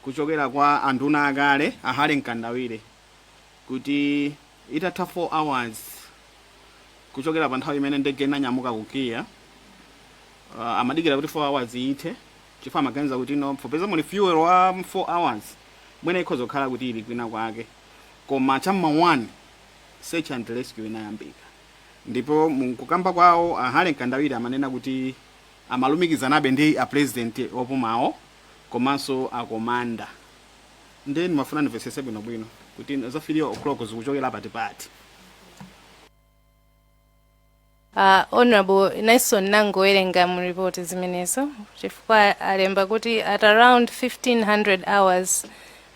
kuchokera kwa anduna akale a Harry Mkandawire kuti itatha 4 hours kuchokera pa nthawi imene ndege inanyamuka ku KIA, amadikira kuti 4 hours ithe chifukwa amaganiza kuti no, popeza muli fuel wa 4 hours, mwina ikhoza kukhala kuti ili kwina kwake. Koma cham'ma 1 search and rescue inayambika, ndipo mukukamba kwawo a Harry Mkandawire amanena kuti amalumikizanabe ndi a president opumawo komanso a commander. Ndiye ndimafuna ndimvetsetse bwinobwino kuti za 3 o'clock zikuchokera patipati. Honorable, inenso nangowerenga mu report zimenezo, chifukwa alemba kuti at around 1500 hours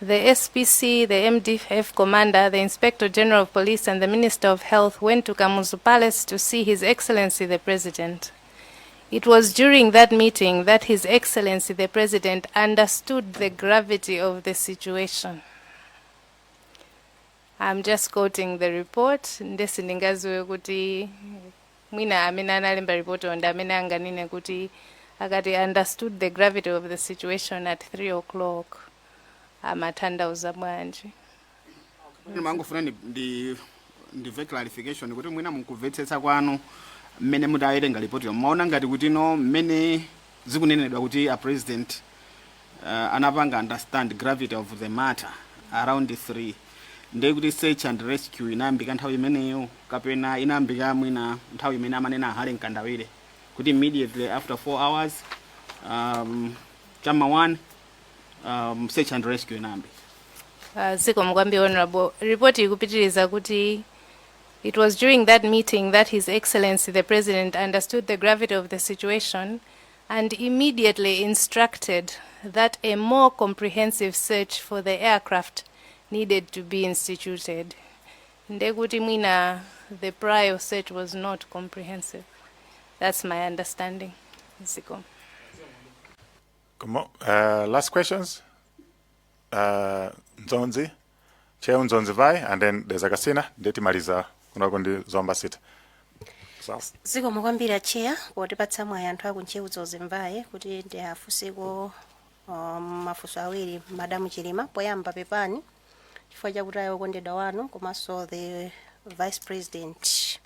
the SPC, the MDF commander, the Inspector General of Police and the Minister of Health went to Kamuzu Palace to see His Excellency the President. It was during that meeting that His Excellency the President understood the gravity of the situation. I'm just quoting the report. Nde sindingaziwe kuti Mwina amene analemba report ndi amene anganene kuti akati understood the gravity of the situation at 3 o'clock amatanthauza bwanji. Ndimangofuna ndimve clarification kuti mwina mukumvetsetsa kwanu mmene mutawerenga ripoti, maona ngati kuti no, mmene zikunenedwa kuti a president anapanga understand gravity of the matter around 3, ndiye kuti search and rescue inayambika nthawi imeneyo, kapena inayambika mwina nthawi imene amanena a Harry Mkandawire kuti immediately after 4 hours, chama 1, search and rescue inayambika? Zikomo kwambiri, Honorable. Report ikupitiriza kuti it was during that meeting that His Excellency the President understood the gravity of the situation and immediately instructed that a more comprehensive search for the aircraft needed to be instituted. Ndekuti mwina the prior search was not comprehensive. That's my understanding. Zikomo. Come on. Last questions. Nzonzi, Chair Nzonzi Vai, and then there's Akasina, ndetimaliza kunako ndi Zomba City. So, Zikomo kwambiri, Chair, potipatsa mwayi anthu aku Ntcheu Dzonzi Mvayi kuti ndiafunseko mafunso awiri Madamu Chilima. Poyamba, pepani chifukwa chakuti ayi okondedwa wanu komanso the Vice President.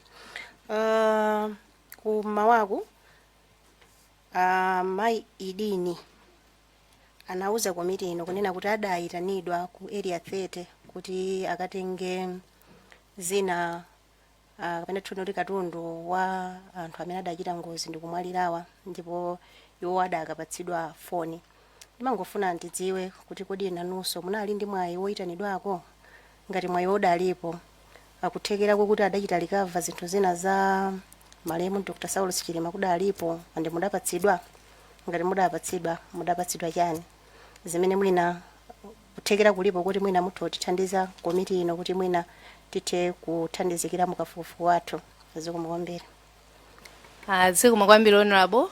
Kumawaku Mayi Idini anauza komiti ino kunena kuti adayitanidwa ku Area 30 kuti akatenge zina, kapena tikuti kuti katundu wa anthu amene adachita ngozi ndikumwalirawa, ndipo iwo adakapatsidwa foni. Ndimangofuna ndidziwe kuti kodi nanunso munali ndi mwayi woyitanidwako? Ngati mwayi wodalipo, akuthekerako kuti adachita recover zinthu zina za malemu Dr Saulos Chilima kudalipo and mudapatsidwa? Ngati mudapatsidwa, mudapatsidwa chani zimene mwina kuthekera kulipo kuti mwina mutha kutithandiza komiti ino kuti mwina tithe kuthandizikira mukafukufuku wathu? Zikomo kwambiri. Zikomo kwambiri, Honorable.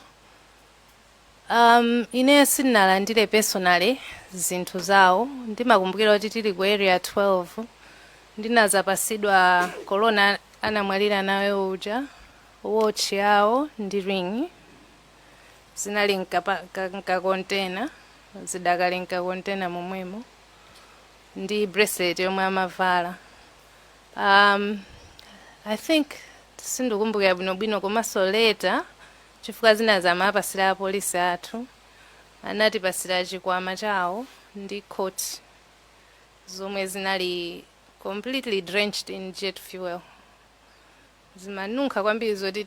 Ine sindinalandire personally zinthu zawo. Ndimakumbukira kuti tili ku Area 12 ndinazapasidwa korona anamwalira nayo uja, watch yawo ndi ring. Zinali mkakontena, zidakali mkakontena momwemo, ndi bracelet yomwe amavala. I think sindikumbukira bwinobwino, komanso later, chifukwa zina zamapasira apolisi athu, anatipasira chikwama chawo ndi coat zomwe zinali completely drenched in jet fuel, zimanunkha kwambiri zoti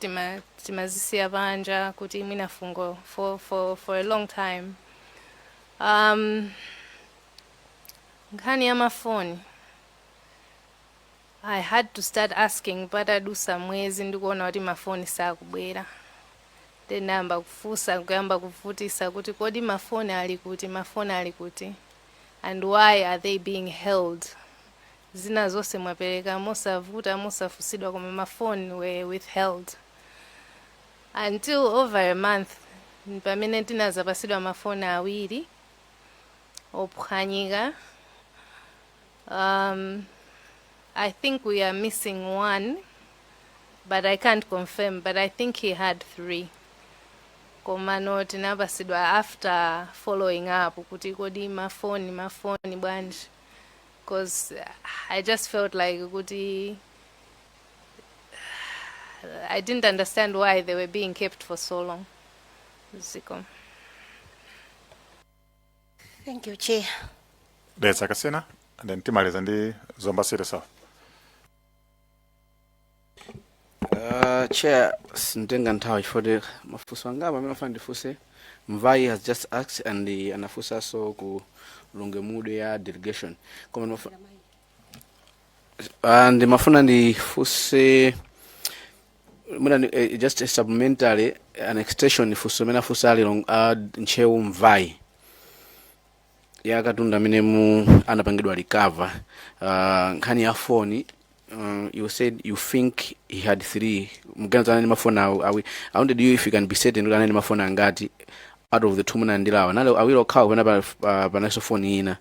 timazisiya panja kuti mwina fungo for a long time. Nkhani ya mafoni, I had to start asking patadusa mwezi. Ndikuona kuti mafoni sakubwera, ndinayamba kufunsa, kuyamba kuvutisa kuti kodi mafoni ali kuti, mafoni ali kuti, and why are they being held? Zina zonse mwapereka mosavuta, mosafusidwa, koma mafoni were withheld until over a month, pamene tinazapasidwa mafoni awiri ophwanyika. I think we are missing one, but I can't confirm, but I think he had three. Komano tinapasidwa after following up kuti kodi mafoni, mafoni bwanji, because I just felt like kuti I didn't understand why they were being kept for so long. Zikomo. Thank you, Chair. Dedza Kasina, and then timaliza ndi Zomba City South. Chair, sintenga nthawi chifukwa mafunso angapo amene afuna ndifunse Mvai has just asked and anafunsanso ku Lungemude ya delegation, koma ndimafuna ndifunse mwina just a supplementary, an extension, funso amene afunsa ali Ntcheu Mvai ya katundu amene mu anapangidwa recover. Nkhani ya foni, you said you think he had three, mganizo anali mafoni awiri. I wanted you if you can be certain kuti anali mafoni angati out of the two munalandilawa, nali awiri okhawo kapena pananso foni ina?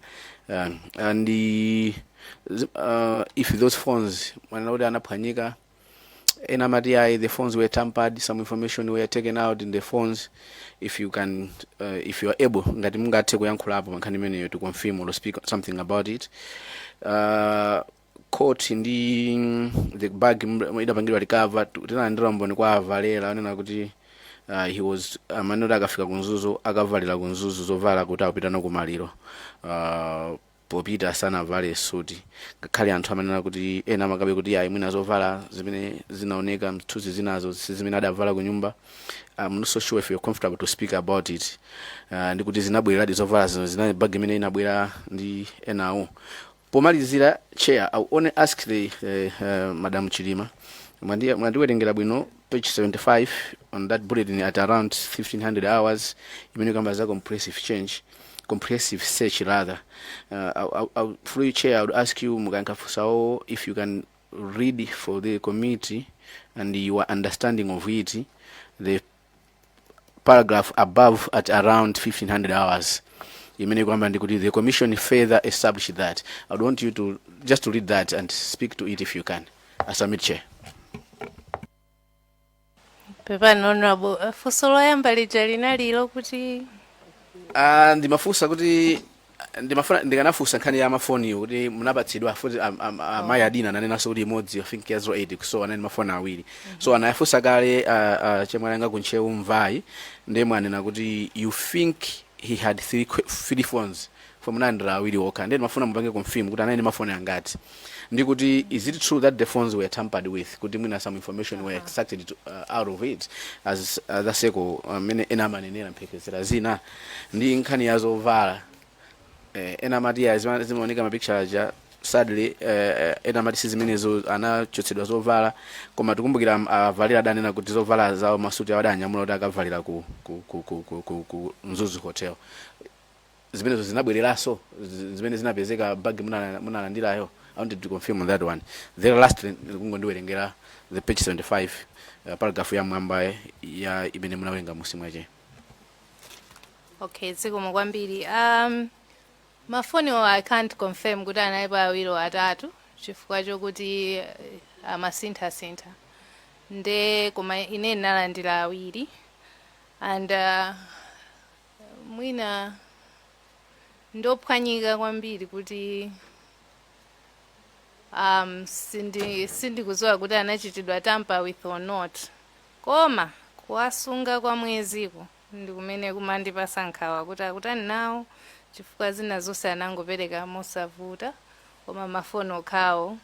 And if those phones mwanena kuti anaphwanyika. Ena amati ayi, the phones were tampered, some information were taken out in the phones. If you can, if you are able, ngati mungathe kuyankhulapo pa nkhani imeneyo to confirm or speak something about it. Coat ndi the bag idapangidwa recover, tinalandira umboni kwa Avalera anena kuti he was amanoti akafika ku Mzuzu akavalira ku Mzuzu zovala kuti akupita no kumaliro, popita sanavale suti, ngakhale anthu amanena kuti ena amakabe kuti ayi, mwina zovala zimene zinaoneka mthunzi zinazo si zimene adavala ku nyumba. I'm not so sure if you're comfortable to speak about it. Ndikuti zinabwereradi zovala zino zinali bag imene inabwera ndi enawo. Pomalizira, Chair, I will only ask the Madam Chilima, mwandiwerengera bwino page 75 on that bulletin at around 1500 hours imene ikamba za comprehensive change, comprehensive search rather. Through you, Chair, I would ask you mukankafunsawo if you can read for the committee and your understanding of it, the paragraph above at around 1500 hours imene kwamba ndikuti the commission further established that. I would want you to just to read that and speak to it if you can. I submit, Chair. Pepani, Honorable, funso loyamba lija linalilo kuti? Ndimafunsa kuti ndimafuna ndikanafunsa nkhani ya mafoniyo kuti munapatsidwa futi amayi Adina ananenanso kuti imodzi, I think ya 08, so anali mafoni awiri. So anayafunsa kale chemwali anga kuntchewu mvayi, ndiye mwanena kuti you think he had three phones, for munalandira awiri okha. Ndiye ndimafuna mupange confirm kuti anali ndi mafoni angati, ndi kuti is it true that the phones were tampered with, kuti mwina some information were extracted out of it as zaseko amene ena amanenera mphekesera zina, ndi nkhani ya zovala, ena amati ya zimaoneka mapicture aja, sadly, ena amati si zimenezo, anachotsedwa zovala, koma tikumbukira avalira adanena kuti zovala zawo, masuti awo adanyamula kuti akavalira ku Mzuzu Hotel. Zimenezo zinabwereranso zimene zinapezeka bag munalandirayo? I wanted to confirm on that one. The last, kungondiwerengera the page 75, paragraph ya mwamba ya imene munawerenga musi mwache. Okay, zikomo kwambiri. Mafoniwo I can't confirm kuti analipo awiri or atatu chifukwa chokuti amasinthasintha, nde koma ine ndinalandira awiri and mwina ndophwanyika kwambiri kuti sindikudziwa kuti anachitidwa tamper with or not, koma kuwasunga kwa mweziko ndi kumene kumandipasa nkhawa kuti akutani nawo, chifukwa zina zonse anangopereka mosavuta, koma mafoni okhawo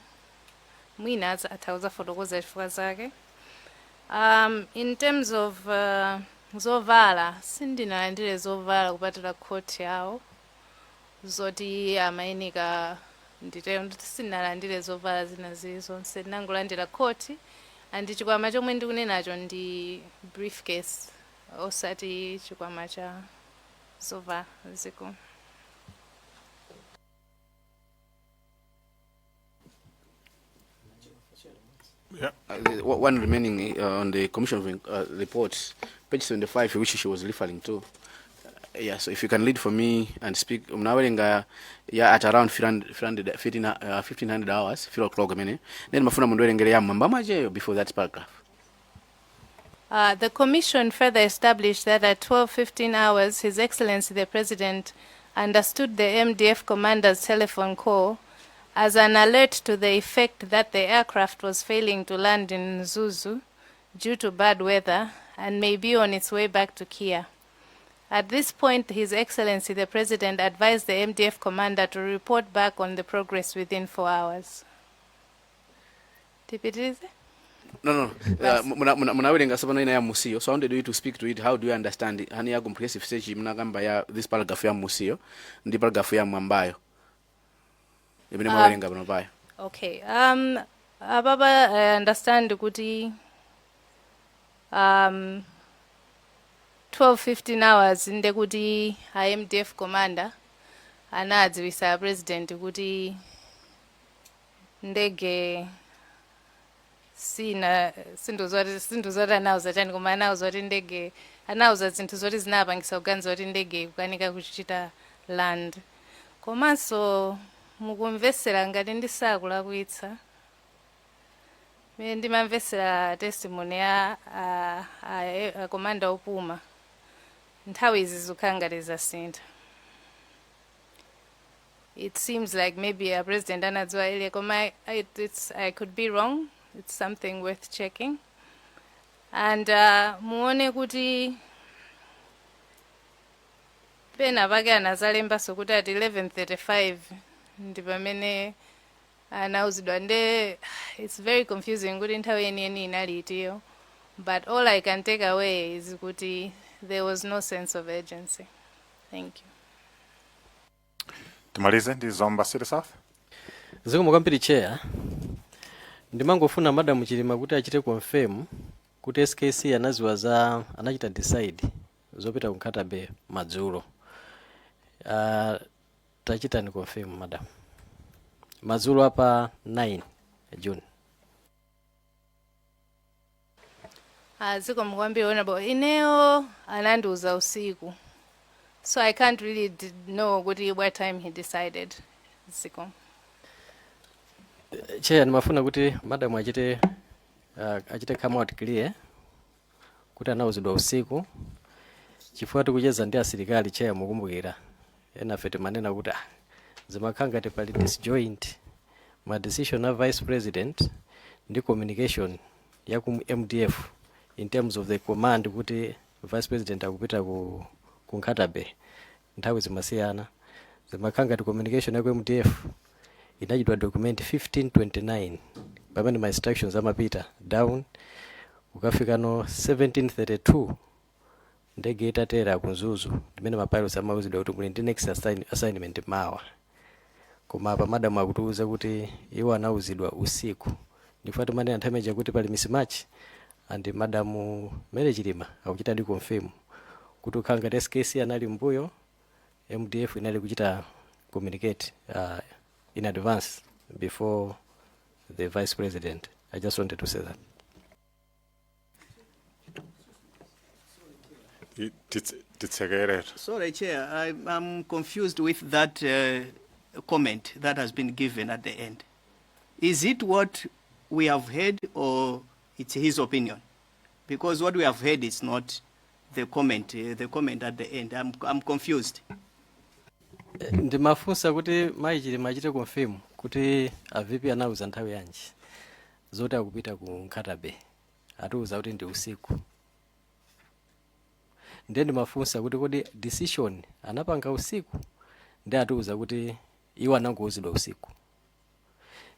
mwina atha kudzafotokoza chifukwa zake. In terms of zovala, sindinalandire zovala kupatula coat yawo zoti amayenika nditero, nditi sindinalandire zovala zina zilizonse, ndinangolandira coat and chikwama chomwe ndikunenacho ndi briefcase, osati chikwama cha zovala ziko. Yeah. One remaining on the commission of report, page 75, which she was referring to. Yeah, so if you can read for me and speak, munawerenga ya at around 300, 300, 15, 1500 hours, 3 o'clock amene. Then mafuna mundiwerengere ya mwamba mwacheyo before that paragraph. The Commission further established that at 12:15 hours, His Excellency the President understood the MDF commander's telephone call as an alert to the effect that the aircraft was failing to land in Mzuzu due to bad weather and may be on its way back to Kia. At this point, His Excellency the President advised the MDF commander to report back on the progress within 4 hours. Tipitirize? No. Munawerenga sapano ina ya musiyo, so I wanted you to speak to it. How do you understand it? Nkhani ya comprehensive search munakamba ya this paragraph ya musiyo ndi paragraph ya mwambayo imene mwawerenga pano payo. Okay. Ababa, I understand kuti 12:15 hours nde kuti a MDF commander anadziwisa president kuti ndege sina sindozoti anauza chani, koma anauza kuti ndege, anauza zinthu zoti zinapangisa kuganiza kuti ndege ikukanika kuchita land. Komanso mukumvesera, ngati ndisakulakwitsa, Mene ndimamvesera testimony ya a commander opuma, nthawi izi zikukhala ngati zasintha. It seems like maybe a president anadziwa earlier, koma I could be wrong. It's something worth checking. And muone kuti pena pake anazalembanso kuti at 11:35 ndi pamene anauzidwa. Nde it's very confusing kuti nthawi yeniyeni inali itiyo, but all I can take away is kuti there was no sense of urgency. Thank you. Timalize ndi Zomba City South. Zikomo kwambiri, Chair. Ndimangofuna Madam Chilima kuti achite confirm kuti SKC anaziwa za anachita decide zopita ku Nkhata Bay madzulo. Tachitani confirm, madam, madzulo apa 9 June. Ah, zikomo kwambiri, Honorable. Ineyo anandiuza usiku, so I can't really know kuti what time he decided. Zikomo. Chair, ndimafuna kuti madam achite come out clear kuti anauzidwa usiku, chifukwa tikucheza ndi asilikali, Chair, mukumbukira enafe timanena kuti zimakhala ngati pali disjoint ma decision a vice president ndi communication ya ku MDF in terms of the command kuti vice president akupita ku Nkhata Bay. Nthawi zimasiyana, zimakhala ngati communication ya ku MDF inachitwa document 15:29 pamene ma instructions amapita down kukafikano 17:32, ndege itatera ku Mzuzu, ndimene ma pilots amauzidwa kuti muli ndi next assignment mawa. Koma apa madam akutiuza kuti iwo anauzidwa usiku. Ndifuna timanena nthawi imeneja kuti pali mismatch, and Madam Mary Chilima akuchita ndi confirm kuti ukhala ngati SKC anali mbuyo, MDF inali kuchita communicate in advance before the vice president. I just wanted to say that. Titsekeretu. Sorry, Chair, I'm confused with that comment that has been given at the end. Is it what we have heard or it's his opinion? Because what we have heard is not the comment at the end. I'm confused. Ndimafunsa kuti mayi Chilima achite confirm kuti a VP anauza nthawi yanji zoti akupita ku Nkhata Bay. Atiuza kuti ndi usiku. Ndiye ndimafunsa kuti kodi decision anapanga usiku? Ndi atiuza kuti iwo anangouzidwa usiku.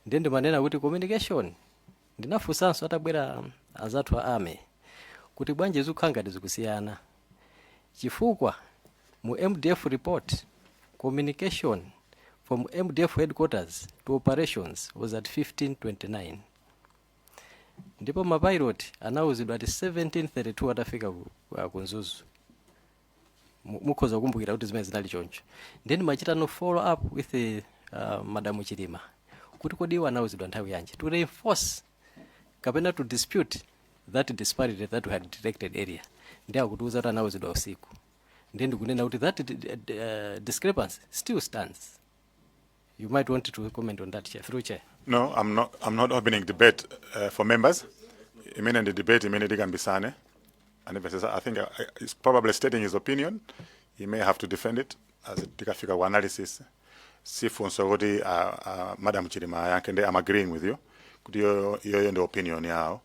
Ndiye ndimanena kuti communication, ndinafunsanso atabwera azathu a army kuti bwanji zikukhala ngati zikusiyana, chifukwa mu MDF report communication from MDF headquarters to operations was at 15:29, ndipo mapilot anauzidwa ati 17:32 atafika ku Mzuzu. Mukhoza kukumbukira kuti zimene zinali choncho. Then machita no follow up with Madamu Chilima kuti kodi iwo anauzidwa nthawi yanji, to reinforce kapena to dispute that disparity that we had detected earlier. Ndi akutiuza kuti anauzidwa usiku. Ndiye ndikunena kuti that discrepancy still stands. You might want to comment on that, Chair, through Chair. No, I'm not opening debate for members. Imene ndi debate imene tikambisane. And if I think he's probably stating his opinion. He may have to defend it as tikafika ku analysis. Sifunso kuti Madam Chilima ayankhe. Ndi I'm agreeing with you kuti iyoyo ndi opinion yawo.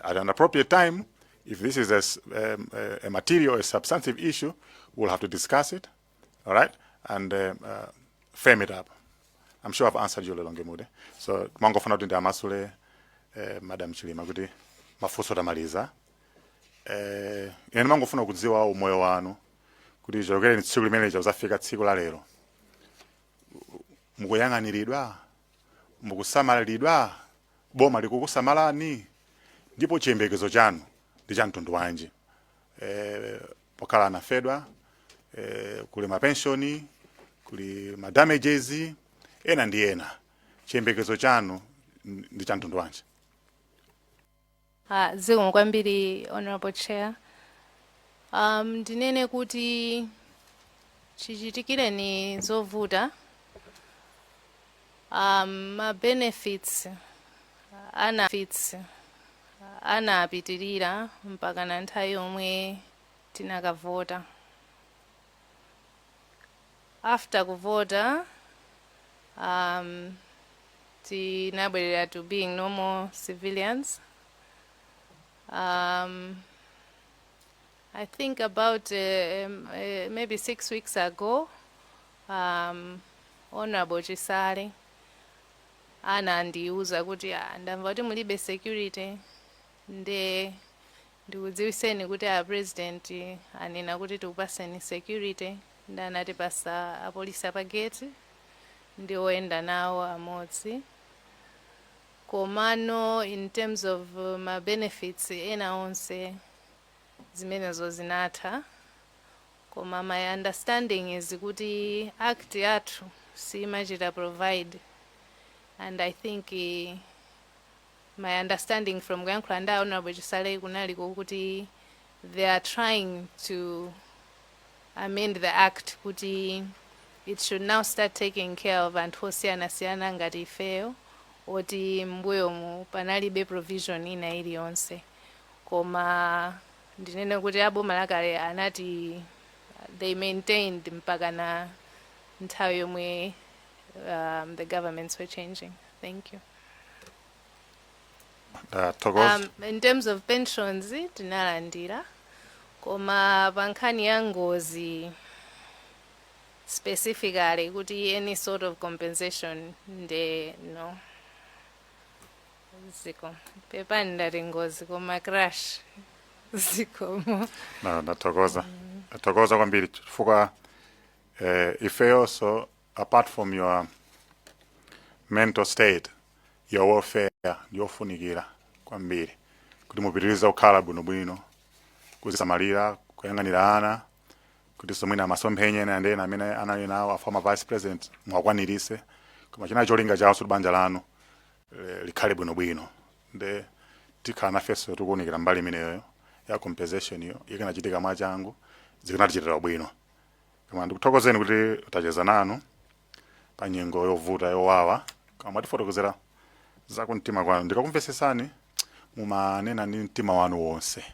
At an appropriate time, if this is a material, a substantive issue, we'll have to discuss it, all right, and frame it up. I'm sure I've answered you, Lilongwe Mude. So mangofuna kuti ndiamasule Madam Chilima kuti mafunso tamaliza. Ine ndimangofuna kudziwa umoyo wanu kuti chokereni tsiku limene uzafika tsiku la lero, mukuyang'aniridwa, mukusamaliridwa, boma likukusamalani, ndipo chiyembekezo chanu ndi cha mtundu wanji pokhala anafedwa? Kuli mapenshoni, kuli ma damages ena ndi ena. Chiyembekezo chanu ndi cha mtundu wanji? Ah, zikomo kwambiri, Honorable Chair. Ndinene kuti chichitikireni zovuta, ma benefits Ana fits anapitirira mpaka na nthawi yomwe tinakavota. After kuvota, tinabwerera to being normal civilians. I think about maybe 6 weeks ago, Honorable Chisale anandiuza kuti, "Ah, ndamva kuti mulibe security, nde ndikudziwiseni kuti a President anena kuti tikupaseni security." Ndi anatipasa apolisi apageti ndi oyenda nawo amodzi. Komano in terms of ma benefits ena onse, zimenezo zinatha. Koma my understanding is kuti Act yathu simachita provide, and I think my understanding from kuyankhula ndi Honorable Chisale kunali kuti they are trying to amend the Act kuti it should now start taking care of anthu osiyanasiyana ngati ifeyo, oti mbuyomu panalibe provision ina iliyonse. Koma ndinene kuti aboma lakale anati they maintained mpaka na nthawi yomwe the governments were changing. Thank you. Ndathokoza. In terms of pensions, tinalandira, koma pa nkhani ya ngozi specifically, kuti any sort of compensation, nde no. Ziko pepani, ndati ngozi koma crash. Zikomo. No, ndathokoza, ndathokoza kwambiri, chifukwa ifeyonso, apart from your mental state, your welfare ndiyofunikira kwambiri kuti mupitirize kukhala bwinobwino, kuzisamalira, kuyang'anira ana, kuti mwina masomphenya ena ndi ena amene anali nawo a former Vice President mwakwanirise. Koma china cholinga chawo kuti banja lanu likhale bwinobwino. Nde tikhala nafenso tikuwunikira mbali imeneyo ya compensation iyo. Ikanachitika mwachangu, zikanatichitira bwino. Koma ndikuthokozeni kuti tacheza nanu pa nyengo yovuta, yowawa, koma mwatifotokozera zakumtima kwanu. Ndikakumvesesani, mumanena ndi mtima wanu wonse,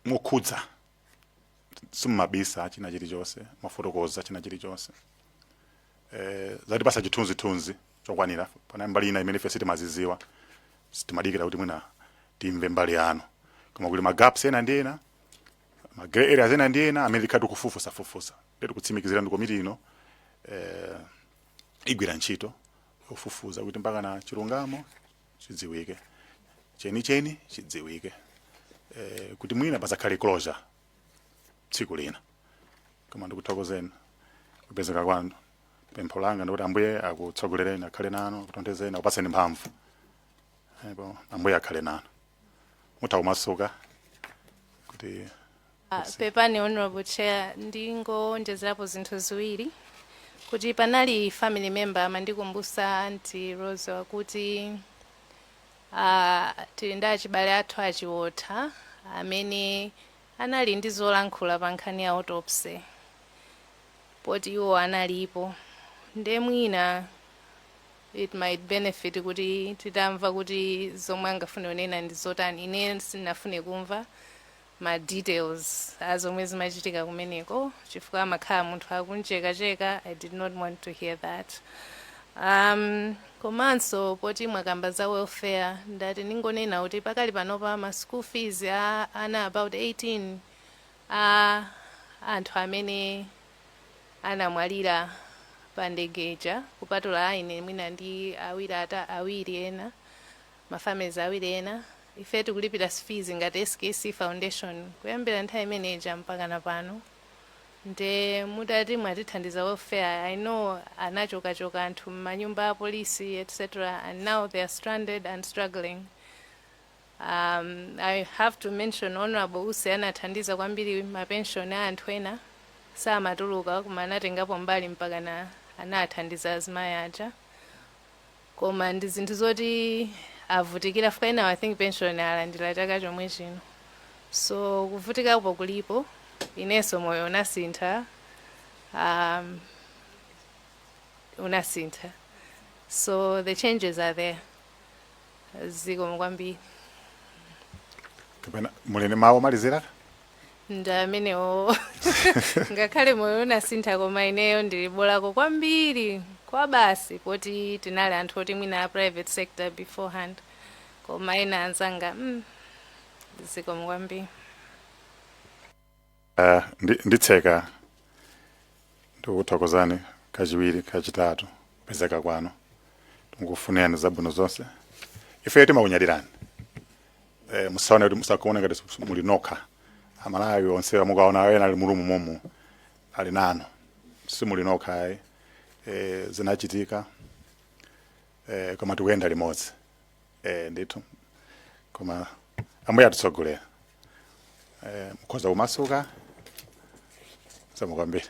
mokhudza, simumabisa china chilichonse, mafotokoza china chilichonse. Zatipasa chithunzithunzi chokwanira. Pana mbali ina imene ife sitimaziziwa, sitimadikira kuti mwina timve mbali yanu, koma kuli ma gaps ena ndi ena, ma grey areas ena ndi ena amene tikhala tikufufuzafufuza. Ndi tikutsimikizira ndi komiti ino igwira ntchito yofufuza kuti mpaka na chilungamo chidziwike, chenicheni chidziwike, kuti mwina pazakhale closure tsiku lina. Koma ndikuthokozeni kupezeka kwanu. Pempho langa ndikuti Ambuye akutsogolereni, akhale nanu, akutonthozeni, akupatseni mphamvu. Epo Ambuye akhale nanu. Mutha kumasuka kuti Pepani, Honorable Chair, ndingonjezerapo zinthu ziwiri, kuti panali family member amandikumbusa, Auntie Rose, kuti tili ndi achibale athu achiwotha amene anali ndi zolankhula pa nkhani ya autopsy, poti iwo analipo. Nde mwina it might benefit kuti titamva kuti zomwe angafune kunena ndi zotani. Ine sindinafune kumva ma details azomwe zimachitika kumeneko, chifukwa amakhala munthu akunchekacheka. I did not want to hear that. Komanso poti mwakamba za welfare, ndati ningonena kuti pakali panopa ma school fees a ana about 18 a anthu amene anamwalira pa ndegeja, kupatula aine mwina ndi awiri ata awiri ena, ma families awiri ena, ife tikulipira fees ngati SKC Foundation kuyambira nthawi imeneja mpaka na pano. Nde mutati mwatithandiza welfare, I know anachokachoka anthu m'manyumba a polisi, etc., and now they are stranded and struggling. I have to mention Honorable Usi, anathandiza kwambiri. Mapension a anthu ena samatuluka, koma anatengapo mbali mpaka na anathandiza azimayi aja. Koma ndi zinthu zoti avutikira fuka ena, I think pension alandira chaka chomwe chino. So kuvutikapo kulipo. Inenso moyo unasintha. unasintha. So the changes are there. Zikomo kwambiri. Kapena muli ndi mawu omalizira? Ndi amenewo. Ngakhale moyo unasintha, koma ineyo ndili bolako kwambiri kwa basi, poti tinali anthu oti mwina a private sector beforehand, koma ena anzanga. Zikomo kwambiri. Nditseka ndikuthokozani kachiwiri, kachitatu kupezeka kwanu. Tikufunirani zabwino zonse. Ife timakunyadirani. Musaone kuti, musakuone ngati muli nokha. Amalawi onse mukaona ena ali mu room momu ali nanu, simuli nokha ayi. Zinachitika, koma tikuyenda limodzi ndithu. Koma Ambuye atitsogolera. Mukhoza kumasuka. Zikomo kwambiri.